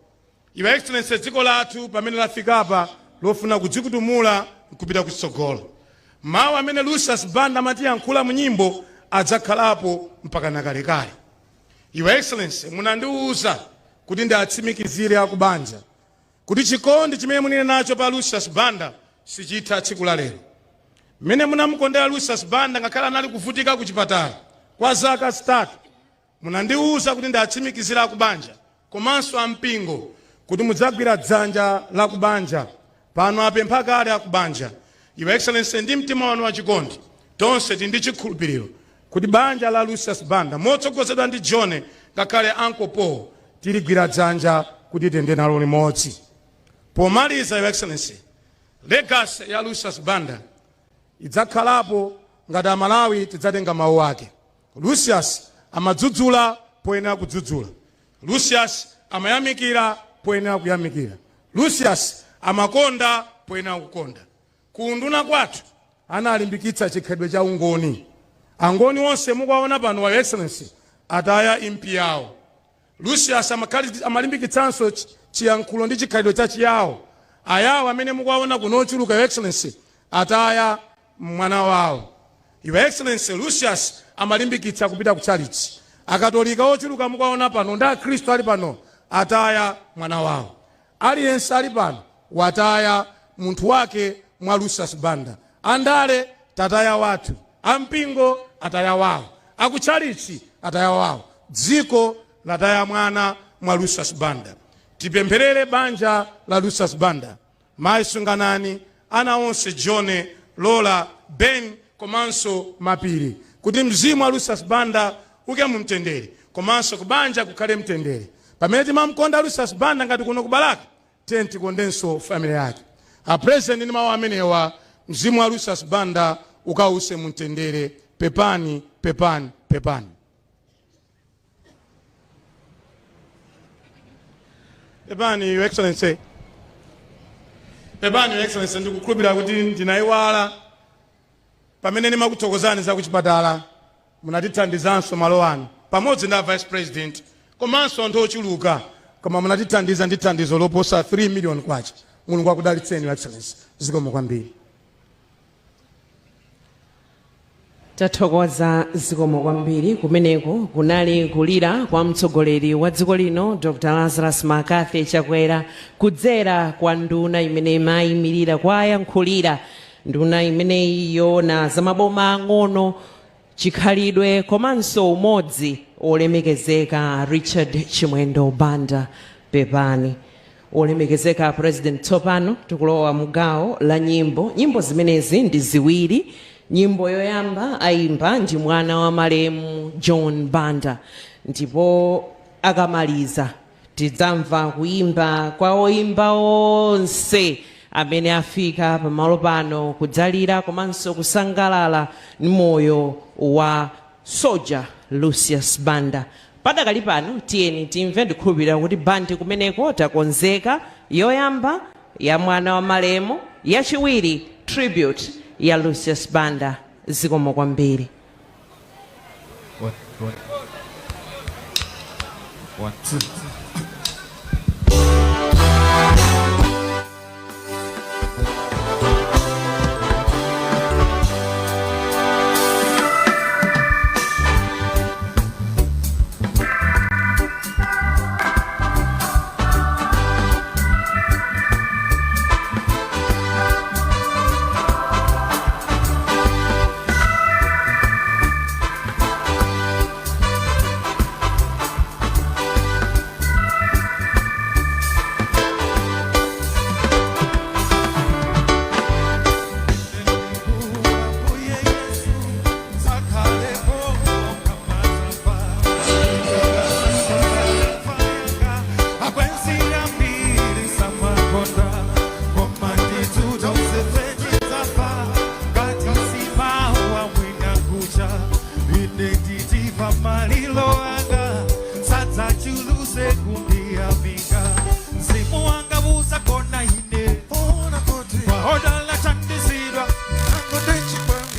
Your Excellency, dziko lathu pamene lafikapa lofuna kudzikutumula nkupita kutsogolo, mawu amene Lucius Banda amatiyankhula mu nyimbo adzakhalapo mpaka nakalekale. Your Excellency, munandiwuza kuti ndiatsimikizire akubanja kuti chikondi chimene munili nacho pa Lucius Banda sichitha tsiku la lero. Mmene munamukondera Lucius Banda ngakhale anali kuvutika ku chipatala kwa zaka 3, munandiwuza kuti ndiatsimikizire akubanja komanso ampingo kuti mudzagwira dzanja la kubanja. Pano apempha kale akubanja. Your Excellency, ndi mtima wanu wachikondi, tonse tili ndi chikhulupiriro kuti banja la Lucius Banda motsogozedwa ndi John ngakhale Uncle Paul tiligwira dzanja kuti tiyende nalo limodzi. Pomaliza, Your Excellency, legacy ya Lucius Banda idzakhalapo ngati Amalawi tidzatenga mawu ake. Lucius amadzudzula poyenera kudzudzula, Lucius amayamikira poyenera kuyamikira, Lucius amakonda poyenera kukonda. Kunduna kwathu Analimbikitsa chikhalidwe cha ungoni. Angoni onse mukuwaona pano, Your Excellency, ataya impi yawo. Lucius amalimbikitsanso chiyankhulo ndi chikhalidwe cha Chiyawo. Ayawo amene mukuwaona kuno ochuluka, Your Excellency, ataya mwana wawo. Your Excellency, Lucius amalimbikitsa kupita ku chalichi. Akatolika ochuluka mukuwaona pano ndi Akhristu ali pano ataya mwana wawo. Aliyense ali pano wataya munthu wake mwa Lucius Banda. Andale tataya wathu, ampingo ataya wawo, akutchalichi ataya wawo, dziko lataya mwana mwa Lucius Banda. Tipempherere banja la Lucius Banda, mayi Sunganani, ana onse, John, Lola, Ben komanso Mapiri, kuti mzimu wa Lucius Banda uke mumtendere, komanso kubanja kukhale mtendere. Pamene timamkonda Lucius Banda ngati kuno kubalaka, tiye tikondenso family yake. A President, ndi mawu amenewa, mzimu wa Lucius Banda ukause mumtendere. Pepani, pepani, pepani. Pepani, Your Excellency. Pepani, Your Excellency, ndikukhulupirira kuti ndinayiwala pamene ndimakuthokozani za kuchipatala. Munatithandizanso malo ano pamodzi ndi a Vice President komanso anthu ochuluka, koma munatithandiza ndi thandizo loposa 3 million kwacha. Mulungu akudalitseni, Your Excellency. Zikomo kwambiri. Tathokoza, zikomo kwambiri. Kumeneko kunali kulira kwa mtsogoleri wa dziko lino, Dr Lazarus McCarthy Chakwera, kudzera kwa nduna imene imayimirira kwayankhulira, nduna imeneyi yoona zamaboma ang'ono, chikhalidwe komanso umodzi, olemekezeka Richard Chimwendo Banda. Pepani, olemekezeka President. Tsopano tikulowa mugawo la nyimbo. Nyimbo zimenezi ndi ziwiri. Nyimbo yoyamba ayimba ndi mwana wa malemu John Banda, ndipo akamaliza tidzamva kuyimba kwa oyimba onse amene afika pamalo pano kudzalira komanso kusangalala ndi moyo wa Soja Lucius Banda. Padakali pano tiyeni timve. Ndikhulupirira kuti bandi kumeneko takonzeka. Yoyamba ya mwana wa malemu, yachiwiri tribute ya Lucius Banda. Zikomo kwambiri. One, one. One, two. Malilo anga sadzachuluse kundiyamika, mzimu wanga usagona ine kwahodala chandizidwa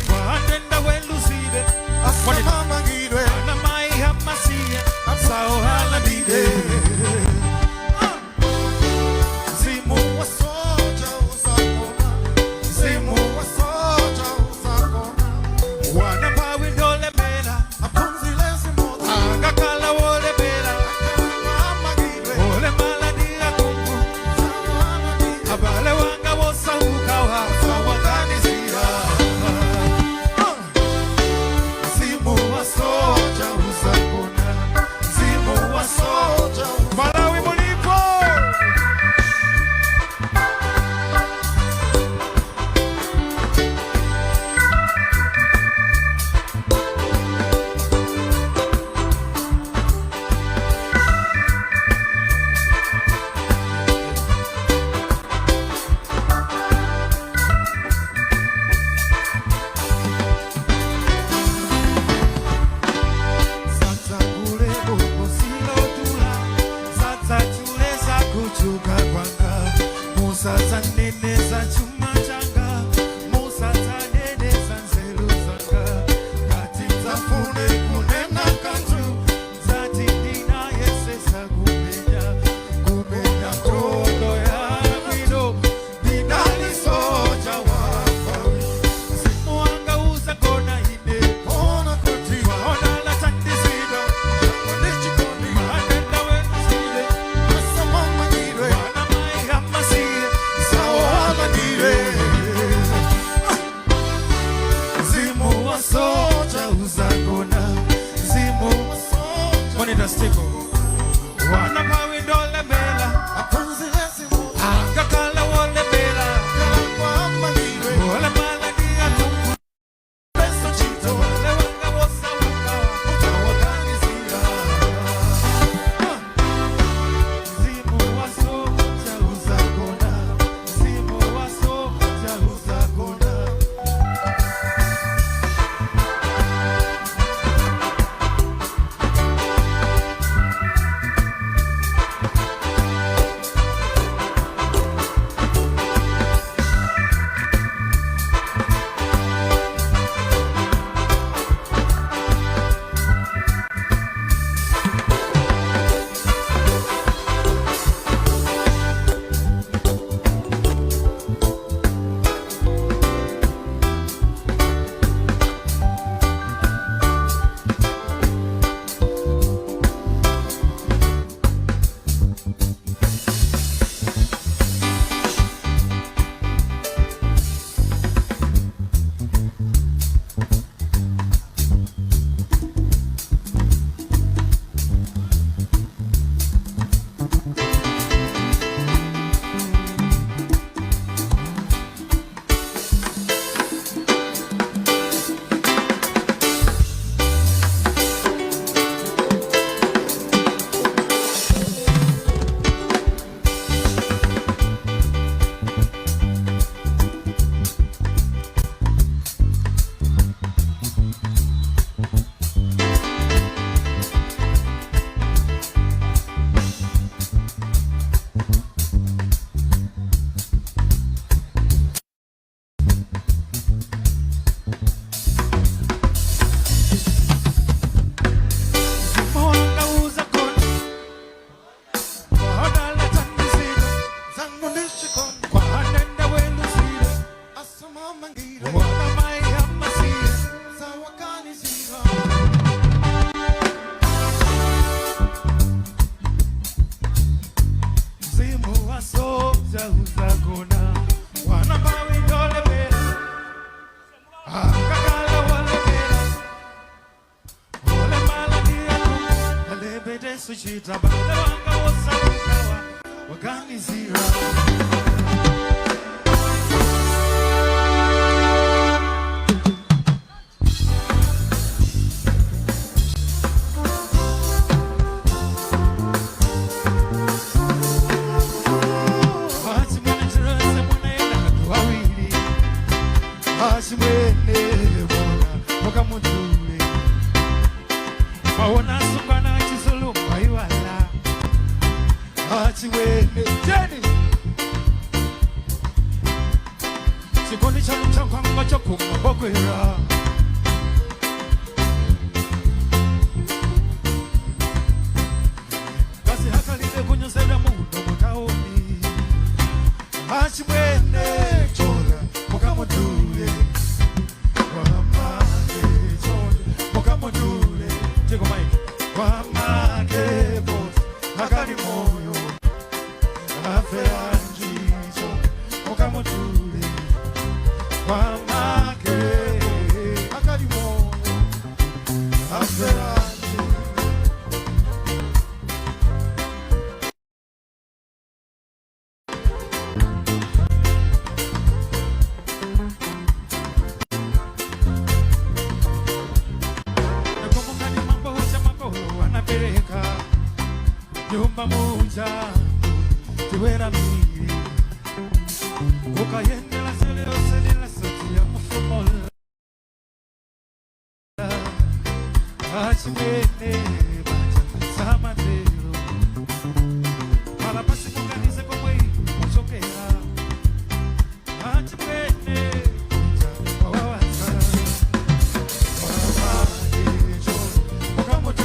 kwaatenda welusire ana mai hamasiye saohalandire. Mzimu wa soja usagona, mzimu wa soja usagona, wana pawi ndolemera akakala wolemera olemala kungu abale wanga wosaukawa sawaganizira. Mzimu wa soja usagona, mzimu wa soja. Malawi mulipo. Satsakule bokosilotula, satsachule sakuchuka kwanga, musatsaneneza chuma changa, musatsanene. Suchita bale wanga wosaukawa waganizira. Achimwene bona mukamudule maona sungwana chizulu maiwala achimwene jeni chikondi chanu chankwanga chokuma bokwera. Kasi hakalile kunyozera muno mutaoni achimwene chora mukamudule wamake chora mukamudule tiko mike wamake bos akali moyo aferanji chora mukamudule wamake akali moyo aferanji. Anapereka nyumba moja tiwera miri ukayendela seleoselela soti ya mufumola achimene bacha samatero pala pasimuganize komwe muchokera achimene kuja wawawatsa wamakecho mukamutu.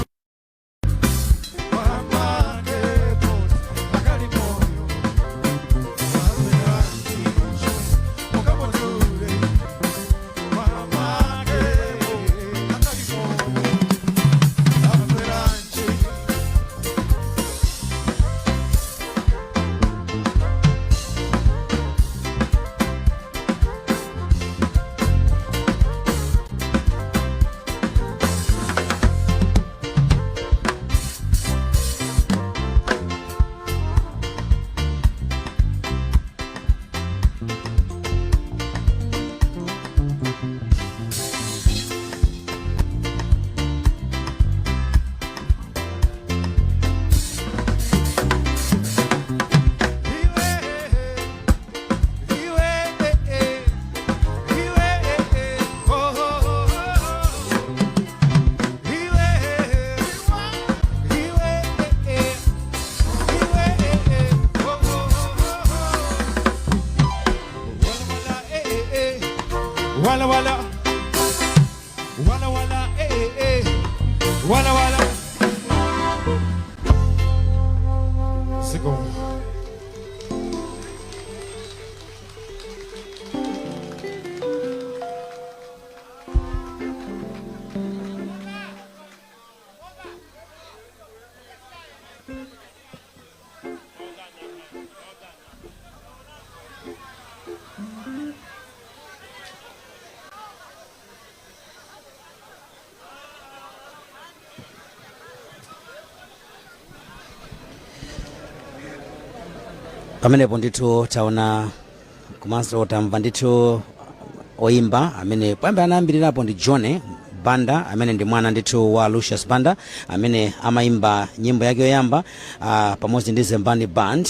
Wala wala wala wala eh eh eh wala wala Zikomo. Pamenepo ndithu taona komanso tamva ndithu oyimba amene poyamba anayambirirapo ndi John Banda, amene ndi mwana ndithu wa Lucius Banda, amene amayimba nyimbo yake yoyamba pamodzi ndi Zembani Band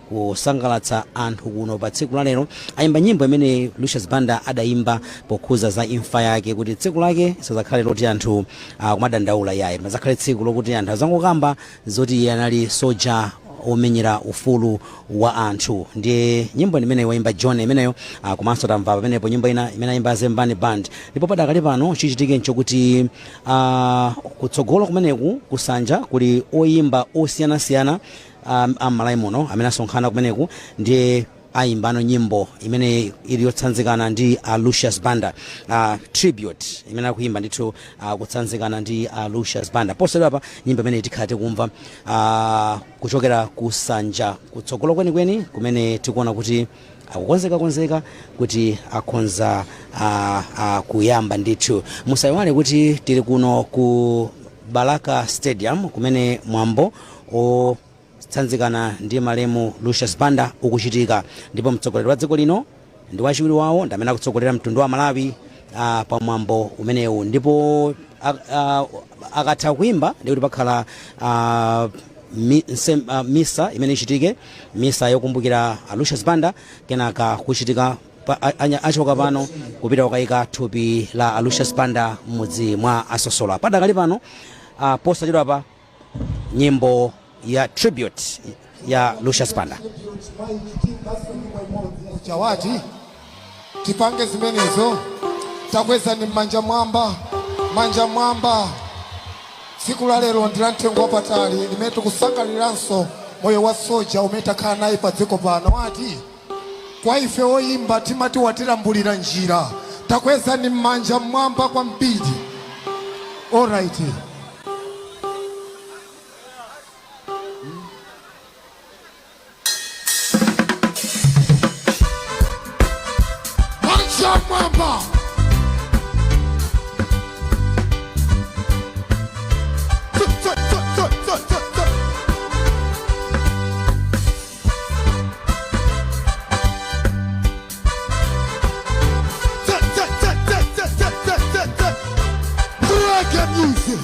kusangalatsa anthu kuno pa tsiku la lero. Ayimba nyimbo imene Lucius Banda adayimba pokhuza za imfa yake, kuti tsiku lake sadzakhale loti anthu kumadandaula yayi, mazakhale tsiku lokuti anthu azangokamba zoti iye anali soja omenyera ufulu wa anthu. Ndiye nyimbo imene waimba John imeneyo. Komanso tamva pamenepo nyimbo ina imene ayimba Zembani Band. Ndipo padakali pano chichitike nchokuti kutsogolo kumeneku kusanja kuli oyimba osiyanasiyana am'Malawi muno amene asonkhana kumeneku, ndiye ayimbano nyimbo imene ili yotsanzikana ndi Lucius Banda, tribute imene akuyimba ndithu kutsanzikana ndi Lucius Banda. Posachedwapa nyimbo imene tikhala tikumva kuchokera kusanja kutsogolo kwenikweni kumene tikuona kuti akukonzekakonzeka kuti akhonza kuyamba ndithu. Musayiwale kuti tili kuno ku Balaka Stadium, kumene mwambo otsanzikana ndi malemu Lucius Banda ukuchitika, ndipo mtsogoleri wa dziko lino ndi wachiwiri wawo ndi amene akutsogolera mtundu wa Malawi pa mwambo umenewu. Ndipo akatha kuimba, ndikuti pakhala misa imene ichitike, misa yokumbukira Lucius Banda. Kenaka kuchitika achoka pano kupita kukayika thupi la Lucius Banda m'mudzi mwa Asosola. Padakali pano, posachedwa pa nyimbo ya tribute ya Lucius Banda. Chawati tipange zimenezo. Takweza ni manja mwamba, manja mwamba. Tsiku la lero ndi la mtengo wapatali limene tikusangalaliranso moyo wa soja umene takhala naye pa dziko pano. Wati kwa ife oyimba timati watilambulira njira. Takweza ni manja mwamba kwambiri. Alright. Manja mwamba. Tut, tut, tut, tut, tut, tut, tut. Tut, tut, tut, tut, tut, tut, tut, tut, tut. Reggae music.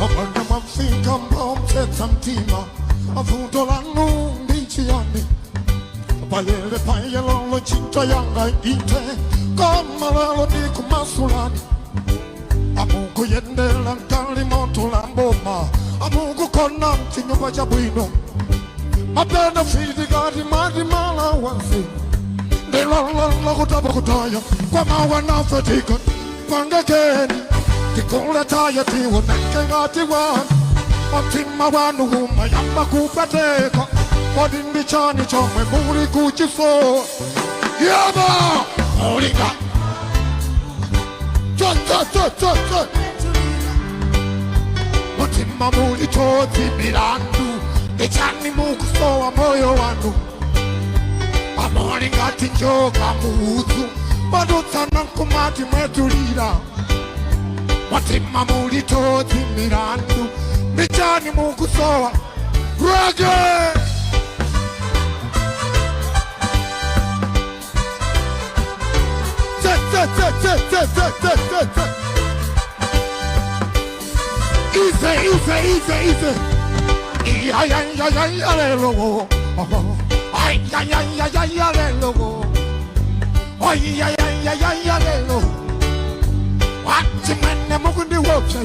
Abana mwafika mbomthetsa mtima, avuto lanu ndi chiyani? Payele payelolo ntchito yanga ite, koma lero ndikumasulani. Amukuyendela mgalimoto la mboma, amukukona mchinyumba cha bwino, ma benefits ngati mati ma allowance, ndilololo kutapa kutaya kwamawa. Nafe tika pangekeni tikuletaya tioneke ngati wanu. Mtima wanu umayamba kupateka, kodi ndi chani chomwe muli kuchisowa? Yaba mulinga cha cha cha cha cha mutima muli chodzi milandu, ndichani mukusowa moyo wanu? Amoli ngati njoka muudzu, madutsana nkumati mwetulira. Mutima muli chodzi milandu, ndichani mukusowa? Reggae. Tse, tse, tse, tse, tse, tse, tse, tse, tse. Easy, easy, easy, easy. Ya ya ya ya ya lelo. Ay ya ya ya ya ya lelo. Ay ya ya ya ya ya lelo. Achimene mukundiwopsa.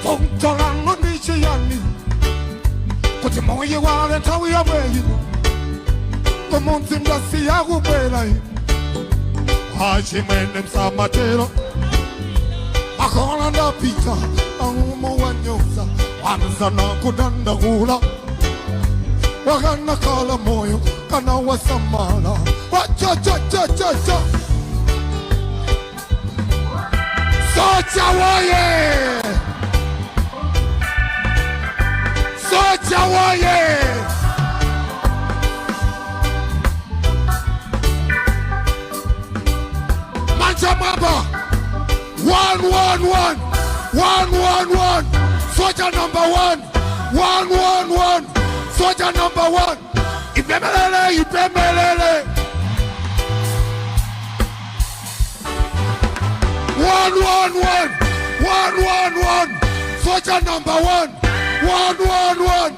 Vuto lanu ndi chiyani? Kuti muyiwale nthawi yomwe ino kumudzi mdasiya kubwera. Achimene msamatero akola ndapita aumo wanyoza wanzana kudandagula wakanakala moyo kana wasamala wachachachachacha. Socha woye! Socha woye! Manja mwamba. One, one, one, one, one, one. Soldier number one, one, one, one. Soldier number one. Ipemelele, ipemelele. One, one, one, one, one, one. Soldier number one, one, one, one.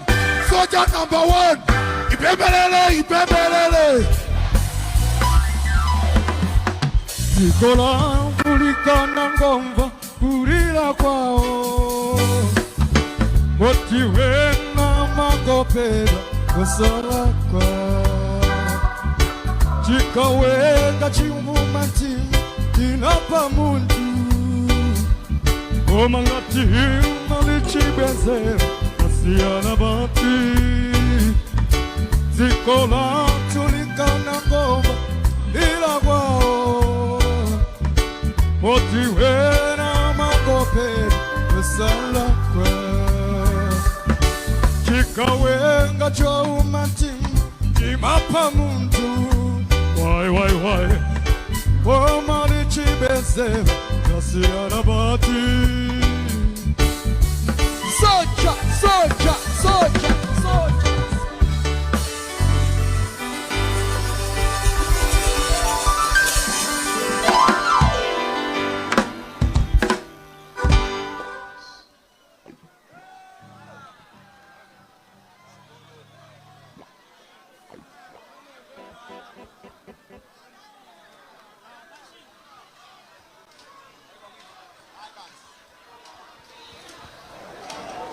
Soldier number one. Ipemelele, ipemelele. Dziko langu ngomva kulira kwawo, moti wena mangopera kusalakwa, chikawenga chiumuma mtima tinapa muntu, koma ngati malichibwezera asiyana bati. Dziko lathu likana ngomva kulira kwawo, moti wena mangopera kusalakwa, chikawenga chouma mtima chimapha munthu, wai wai wai, koma lichibwezera. Tasiyana pati. Soja, soja, soja, soja.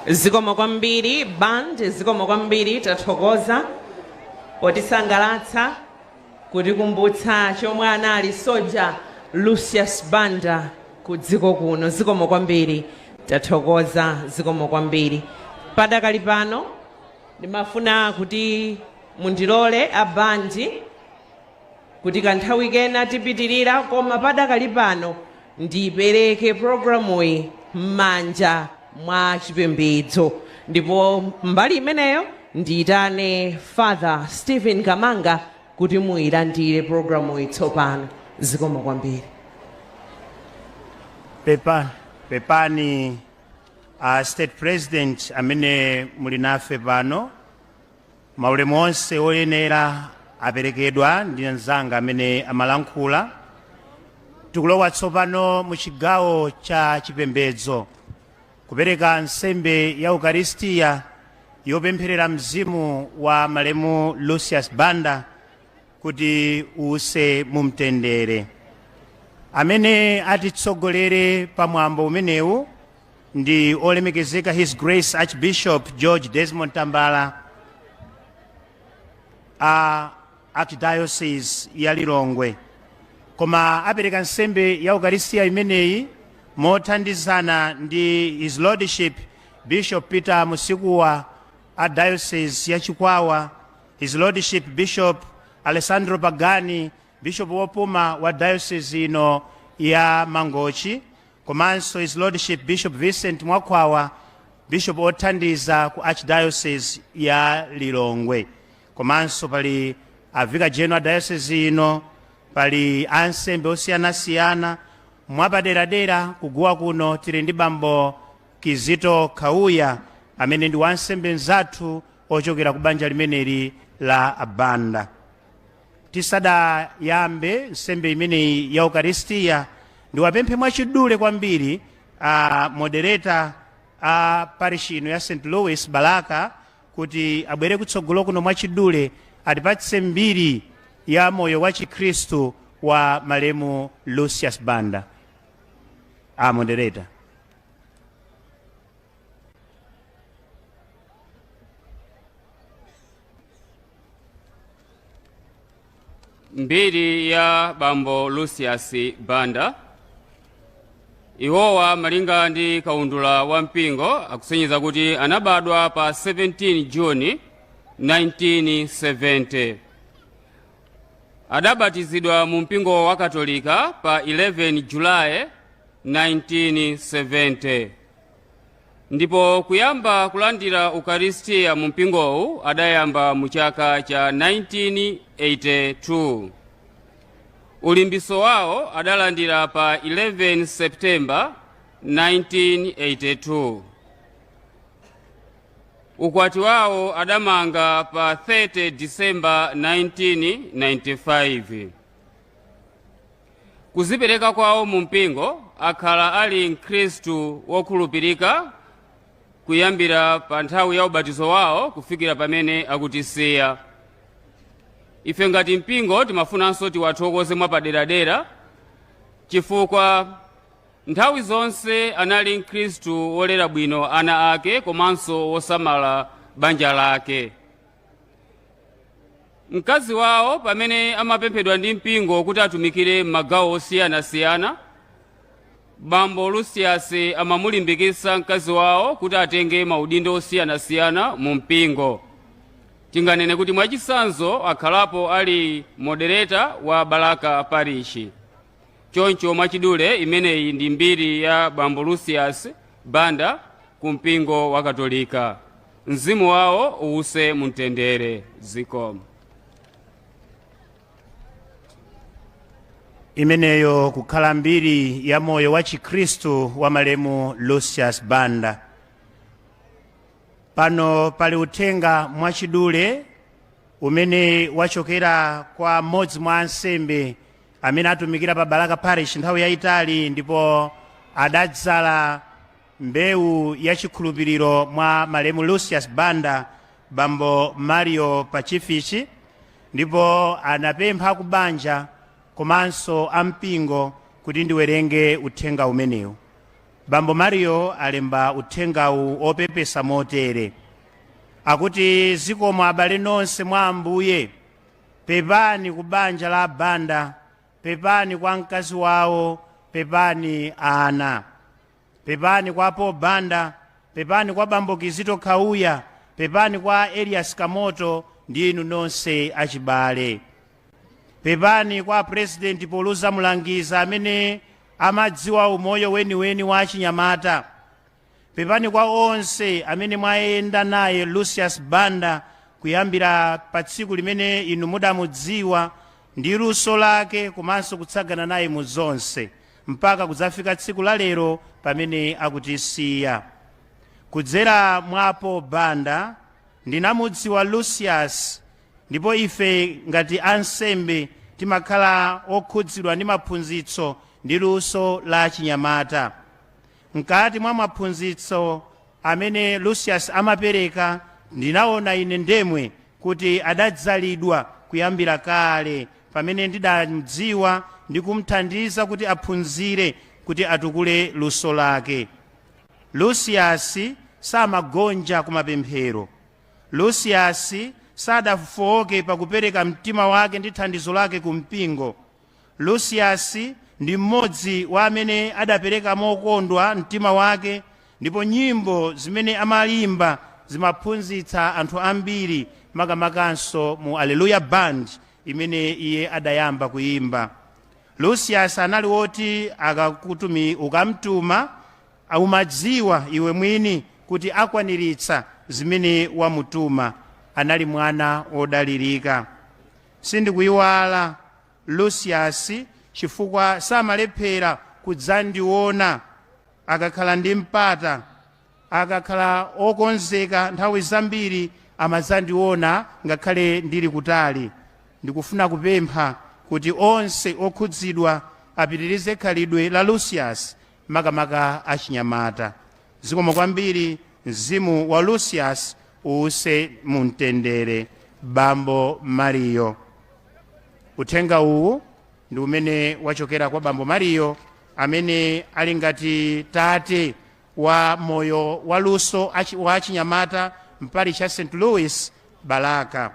Zikomo kwambiri band, zikomo kwambiri, tathokoza potisangalatsa, kutikumbutsa chomwe anali Soja Lucius Banda ku dziko kuno. Zikomo kwambiri, tathokoza, zikomo kwambiri. Padakali pano ndimafuna kuti mundilole a bandi kuti kanthawi kena tipitirira, koma padakali pano ndipereke programuyi m'manja mwa chipembedzo, ndipo mbali imeneyo ndiyitane Father Stephen Kamanga kuti muyilandire programuyi tsopano. Zikomo kwambiri. Pepani a State President amene muli nafe pano, maulemu onse oyenera aperekedwa ndi anzanga amene amalankhula. Tikulowa tsopano mu chigawo cha chipembedzo, kupereka nsembe ya Ukaristiya yopempherera mzimu wa malemu Lucius Banda kuti uuse mumtendere. Amene atitsogolere pamwambo umenewu ndi olemekezeka His Grace Archbishop George Desmond Tambala a Archdiocese ya Lilongwe, koma apereka nsembe ya Ukaristiya imeneyi mothandizana ndi His Lordship Bishop Peter Musikuwa a Diocese ya Chikwawa, His Lordship Bishop Alessandro Pagani, Bishop wopuma wa Diocese ino ya Mangochi, komanso His Lordship Bishop Vincent Mwakhwawa, Bishop othandiza ku Archdiocese ya Lilongwe. Komanso pali a Vicar General Diocese ino, pali ansembe osiyanasiyana. Mwapaderadera kuguwa kuno tili ndi Bambo Kizito Khauya amene ndi wansembe mzathu ochokera ku banja limeneli la Abanda. Tisadayambe nsembe imeneyi ya Ukaristiya, ndiwapemphe mwachidule kwambiri a moderator a parish ino ya St Louis Balaka kuti abwere kutsogolo kuno mwachidule atipatse mbiri ya moyo wa Chikhristu wa malemu Lucius Banda. A moderator. Mbiri ya Bambo Lucius Banda. Iwowa, malinga ndi kaundula wa mpingo, akusonyeza kuti anabadwa pa 17 Juni 1970. Adabatizidwa mu mpingo wa Katolika pa 11 Julayi 1970, ndipo kuyamba kulandira Ukaristiya mu mpingowu adayamba mu chaka cha 1982. Ulimbiso wawo adalandira pa 11 Septemba 1982. Ukwati wawo adamanga pa 30 Disemba 1995. Kuzipereka kwawo mu mpingo, akhala ali Mkhristu wokhulupirika kuyambira pa nthawi ya ubatizo wawo kufikira pamene akutisiya ife. Ngati mpingo timafunanso tiwathokoze mwapaderadera chifukwa nthawi zonse anali Mkhristu wolera bwino ana ake komanso wosamala banja lake. Mkazi wawo, pamene amapemphedwa ndi mpingo kuti atumikire m'magawo osiyanasiyana, Bambo Lucius amamulimbikitsa mkazi wawo kuti atenge maudindo osiyanasiyana mu mpingo. Tinganene kuti mwachitsanzo akhalapo ali moderator wa Balaka Parish. Choncho mwachidule, imeneyi ndi mbiri ya Bambo Lucius Banda ku mpingo wa Katolika. Mzimu wawo uwuse mumtendere. Zikomo. Imeneyo kukhala mbiri ya moyo wa Chikhristu wa malemu Lucius Banda. Pano pali uthenga mwachidule umene wachokera kwa mmodzi mwa ansembe amene atumikira pa Balaka Parish nthawi yayitali, ndipo adadzala mbewu ya chikhulupiriro mwa malemu Lucius Banda, Bambo Mario Pachifichi, ndipo anapempha kubanja komanso ampingo kuti ndiwerenge uthenga umenewu. Bambo Mario alemba uthengawu opepesa motere, akuti: "Zikomo abale nonse mwa Ambuye. Pepani ku banja la Banda, pepani kwa mkazi wawo, pepani ana, pepani kwa Paul Banda, pepani kwa Bambo Kizito Khauya, pepani kwa Elias Kamoto ndi inu nonse achibale. Pepani kwa President poluza mulangiza amene amadziwa umoyo weniweni wa achinyamata. Pepani kwa onse amene mwayenda naye Lucius Banda kuyambira pa tsiku limene inu mudamudziwa ndi luso lake, komanso kutsagana naye mu zonse mpaka kudzafika tsiku la lero pamene akutisiya. Kudzera mwapo Banda ndinamudziwa Lucius, ndipo ife ngati ansembe timakhala okhudzidwa ndi maphunzitso ndi luso la chinyamata. Mkati mwa maphunzitso amene Lucius amapereka, ndinaona ine ndemwe kuti adadzalidwa kuyambira kale pamene ndidamdziwa ndi kumthandiza kuti aphunzire kuti atukule luso lake. Lucius samagonja kumapemphero. Lucius sadafowoke pakupereka mtima wake ndi thandizo lake ku mpingo. Lucius ndi mmodzi wa amene adapereka mokondwa mtima wake, ndipo nyimbo zimene amalimba zimaphunzitsa anthu ambiri, makamakanso mu Alleluya Band imene iye adayamba kuyimba. Lucius anali woti akakutumi, ukamtuma, umadziwa iwe mwini kuti akwaniritsa zimene wamutuma. Anali mwana wodalirika. Sindikuyiwala Lucius chifukwa samalephera kudzandiona akakhala ndi mpata. Akakhala okonzeka, nthawi zambiri amadzandiona ngakhale ndili kutali. Ndikufuna kupempha kuti onse okhudzidwa apitirize khalidwe la Lucius, makamaka achinyamata. Zikomo kwambiri. Mzimu wa Lucius uwuse mumtendere. Bambo Mario." Uthenga uwu ndi umene wachokera kwa Bambo Mario, amene ali ngati tate wa moyo wa luso wa achinyamata mparish ya St Louis, Balaka.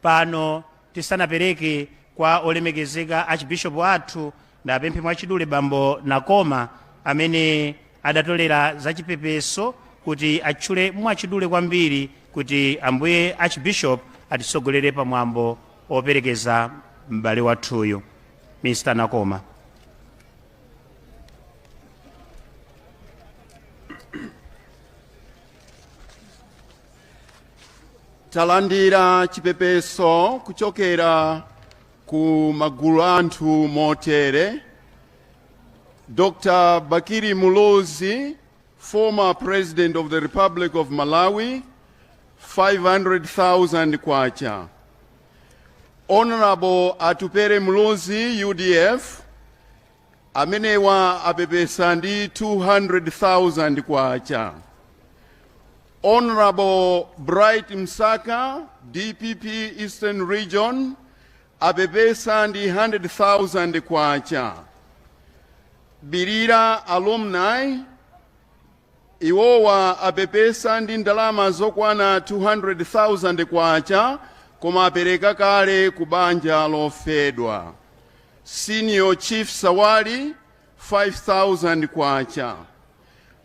Pano tisanapereke kwa olemekezeka archbishop athu, ndapemphe mwachidule Bambo Nakoma amene adatolera zachipepeso kuti atchule mwachidule kwambiri kuti ambuye Archbishop atisogolere pamwambo operekeza m'bale wathuyu. Mr Nakoma. Talandira chipepeso kuchokera ku magulu anthu motere: Dr Bakili Muluzi, former President of the Republic of Malawi, 500,000 kwacha. Honorable Atupele Muluzi, UDF, amenewa apepesa ndi 200,000 kwacha. Honorable Bright Msaka, DPP Eastern Region, apepesa ndi 100,000 kwacha. Bilira Alumni, iwowa apepesa ndi ndalama zokwana 200,000 kwacha, koma apereka kale ku banja lofedwa. Senior Chief Sawali, 5000 kwacha.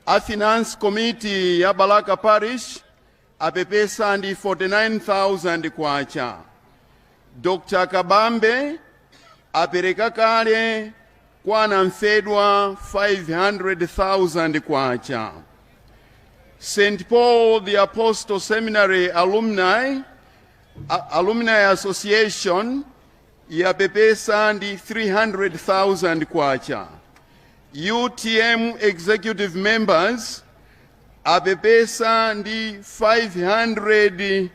A Finance Committee ya Balaka Parish apepesa ndi 49,000 kwacha. Dr Kabambe apereka kale kwa anamfedwa 500,000 kwacha. St Paul the Apostle Seminary Alumni Association. Yapepesa ndi 300,000 kwacha. UTM executive members apepesa ndi 500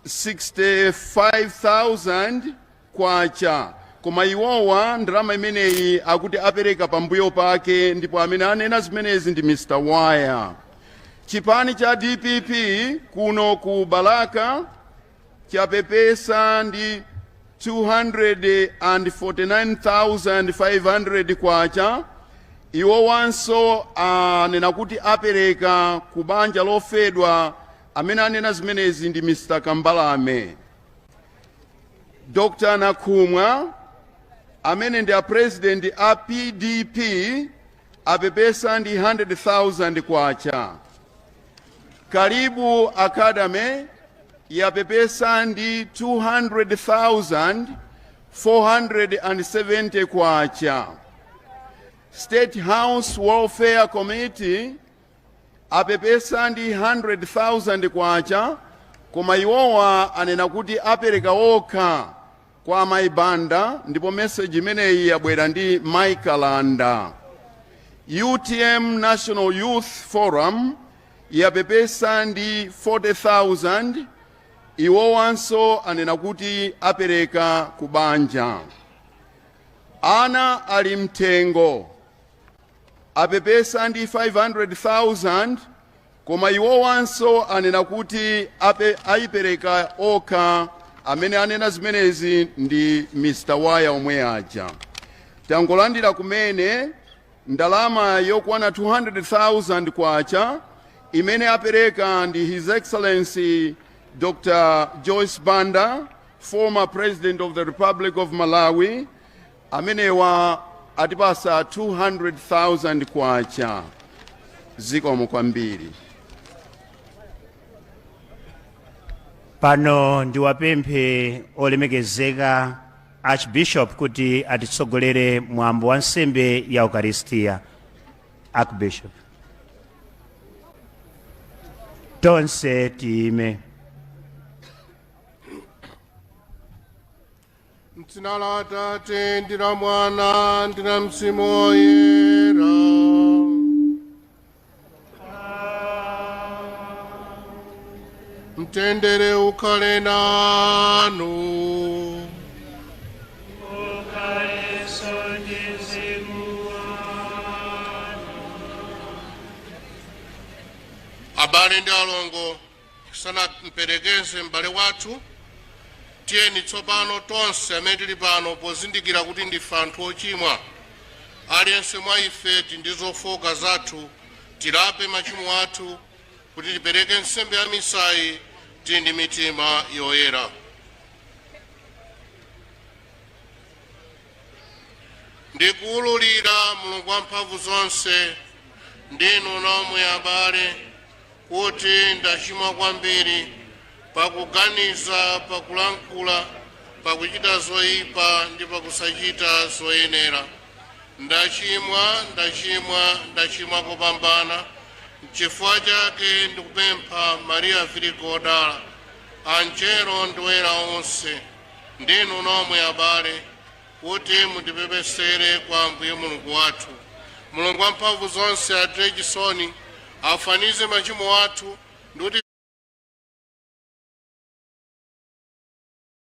65,000 kwacha, koma iwowa ndalama imeneyi akuti apereka pambuyo pake, ndipo amene anena zimenezi ndi Mr Wire. Chipani cha DPP kuno ku Balaka chapepesa ndi 249,500 kwacha. Iwowanso anena kuti apereka ku banja lofedwa. Amene anena zimenezi ndi Mr Kambalame. Dr Nakhumwa, amene ndi a president a PDP, apepesa ndi 100,000 kwacha. Karibu Academy yapepesa ndi 200,470 kwacha. State House Welfare Committee apepesa ndi 100,000 kwacha, koma iwowa anena kuti apereka okha kwa Mayi Banda, ndipo message imeneyi yabwera ndi Michaelanda. UTM National Youth Forum yapepesa ndi 40,000. Iwowanso anena kuti apereka ku banja. Ana ali mthengo apepesa ndi 500,000, koma iwowanso anena kuti ayipereka okha. Amene anena zimenezi ndi Mr Waya omwe aja. Tangolandira kumene ndalama yokwana 200,000 kwacha imene apereka ndi His Excellency Dr Joyce Banda, former President of the Republic of Malawi. Amenewa atipasa 200,000 kwacha. Zikomo kwambiri. Pano ndiwapemphe olemekezeka Archbishop kuti atitsogolere mwambo wa nsembe ya Ukaristiya. Archbishop. Tonse tiyime. M'dzina la Atate ndi la Mwana ndi la Mzimu Woyera. Mtendere ukhale nanu. Ukhalenso ndi mzimu wanu. Abale ndi alongo, tisanamperekeze m'bale wathu, tiyeni tsopano tonse amene tili pano, pozindikira kuti ndife anthu ochimwa, aliyense mwa ife tili ndi zofooka zathu, tilape machimo athu kuti tipereke nsembe ya misayi tili ndi mitima yoyera. Ndikuwululira Mulungu wamphamvu zonse ndinu nomwe abale kuti ndachimwa kwambiri pakuganiza, pakulankhula, pakuchita zoyipa ndi pakusachita zoyenera. Ndachimwa, ndachimwa, ndachimwa kopambana. N'chifukwa chake ndikupempha Mariya Virigo wodala, anjelo ndi oyera onse, ndinu nomwe abale, kuti mundipepesere kwa Ambuye Mulungu wathu. Mulungu wamphamvu zonse atimvere chisoni, afafanize machimo athu ndi kuti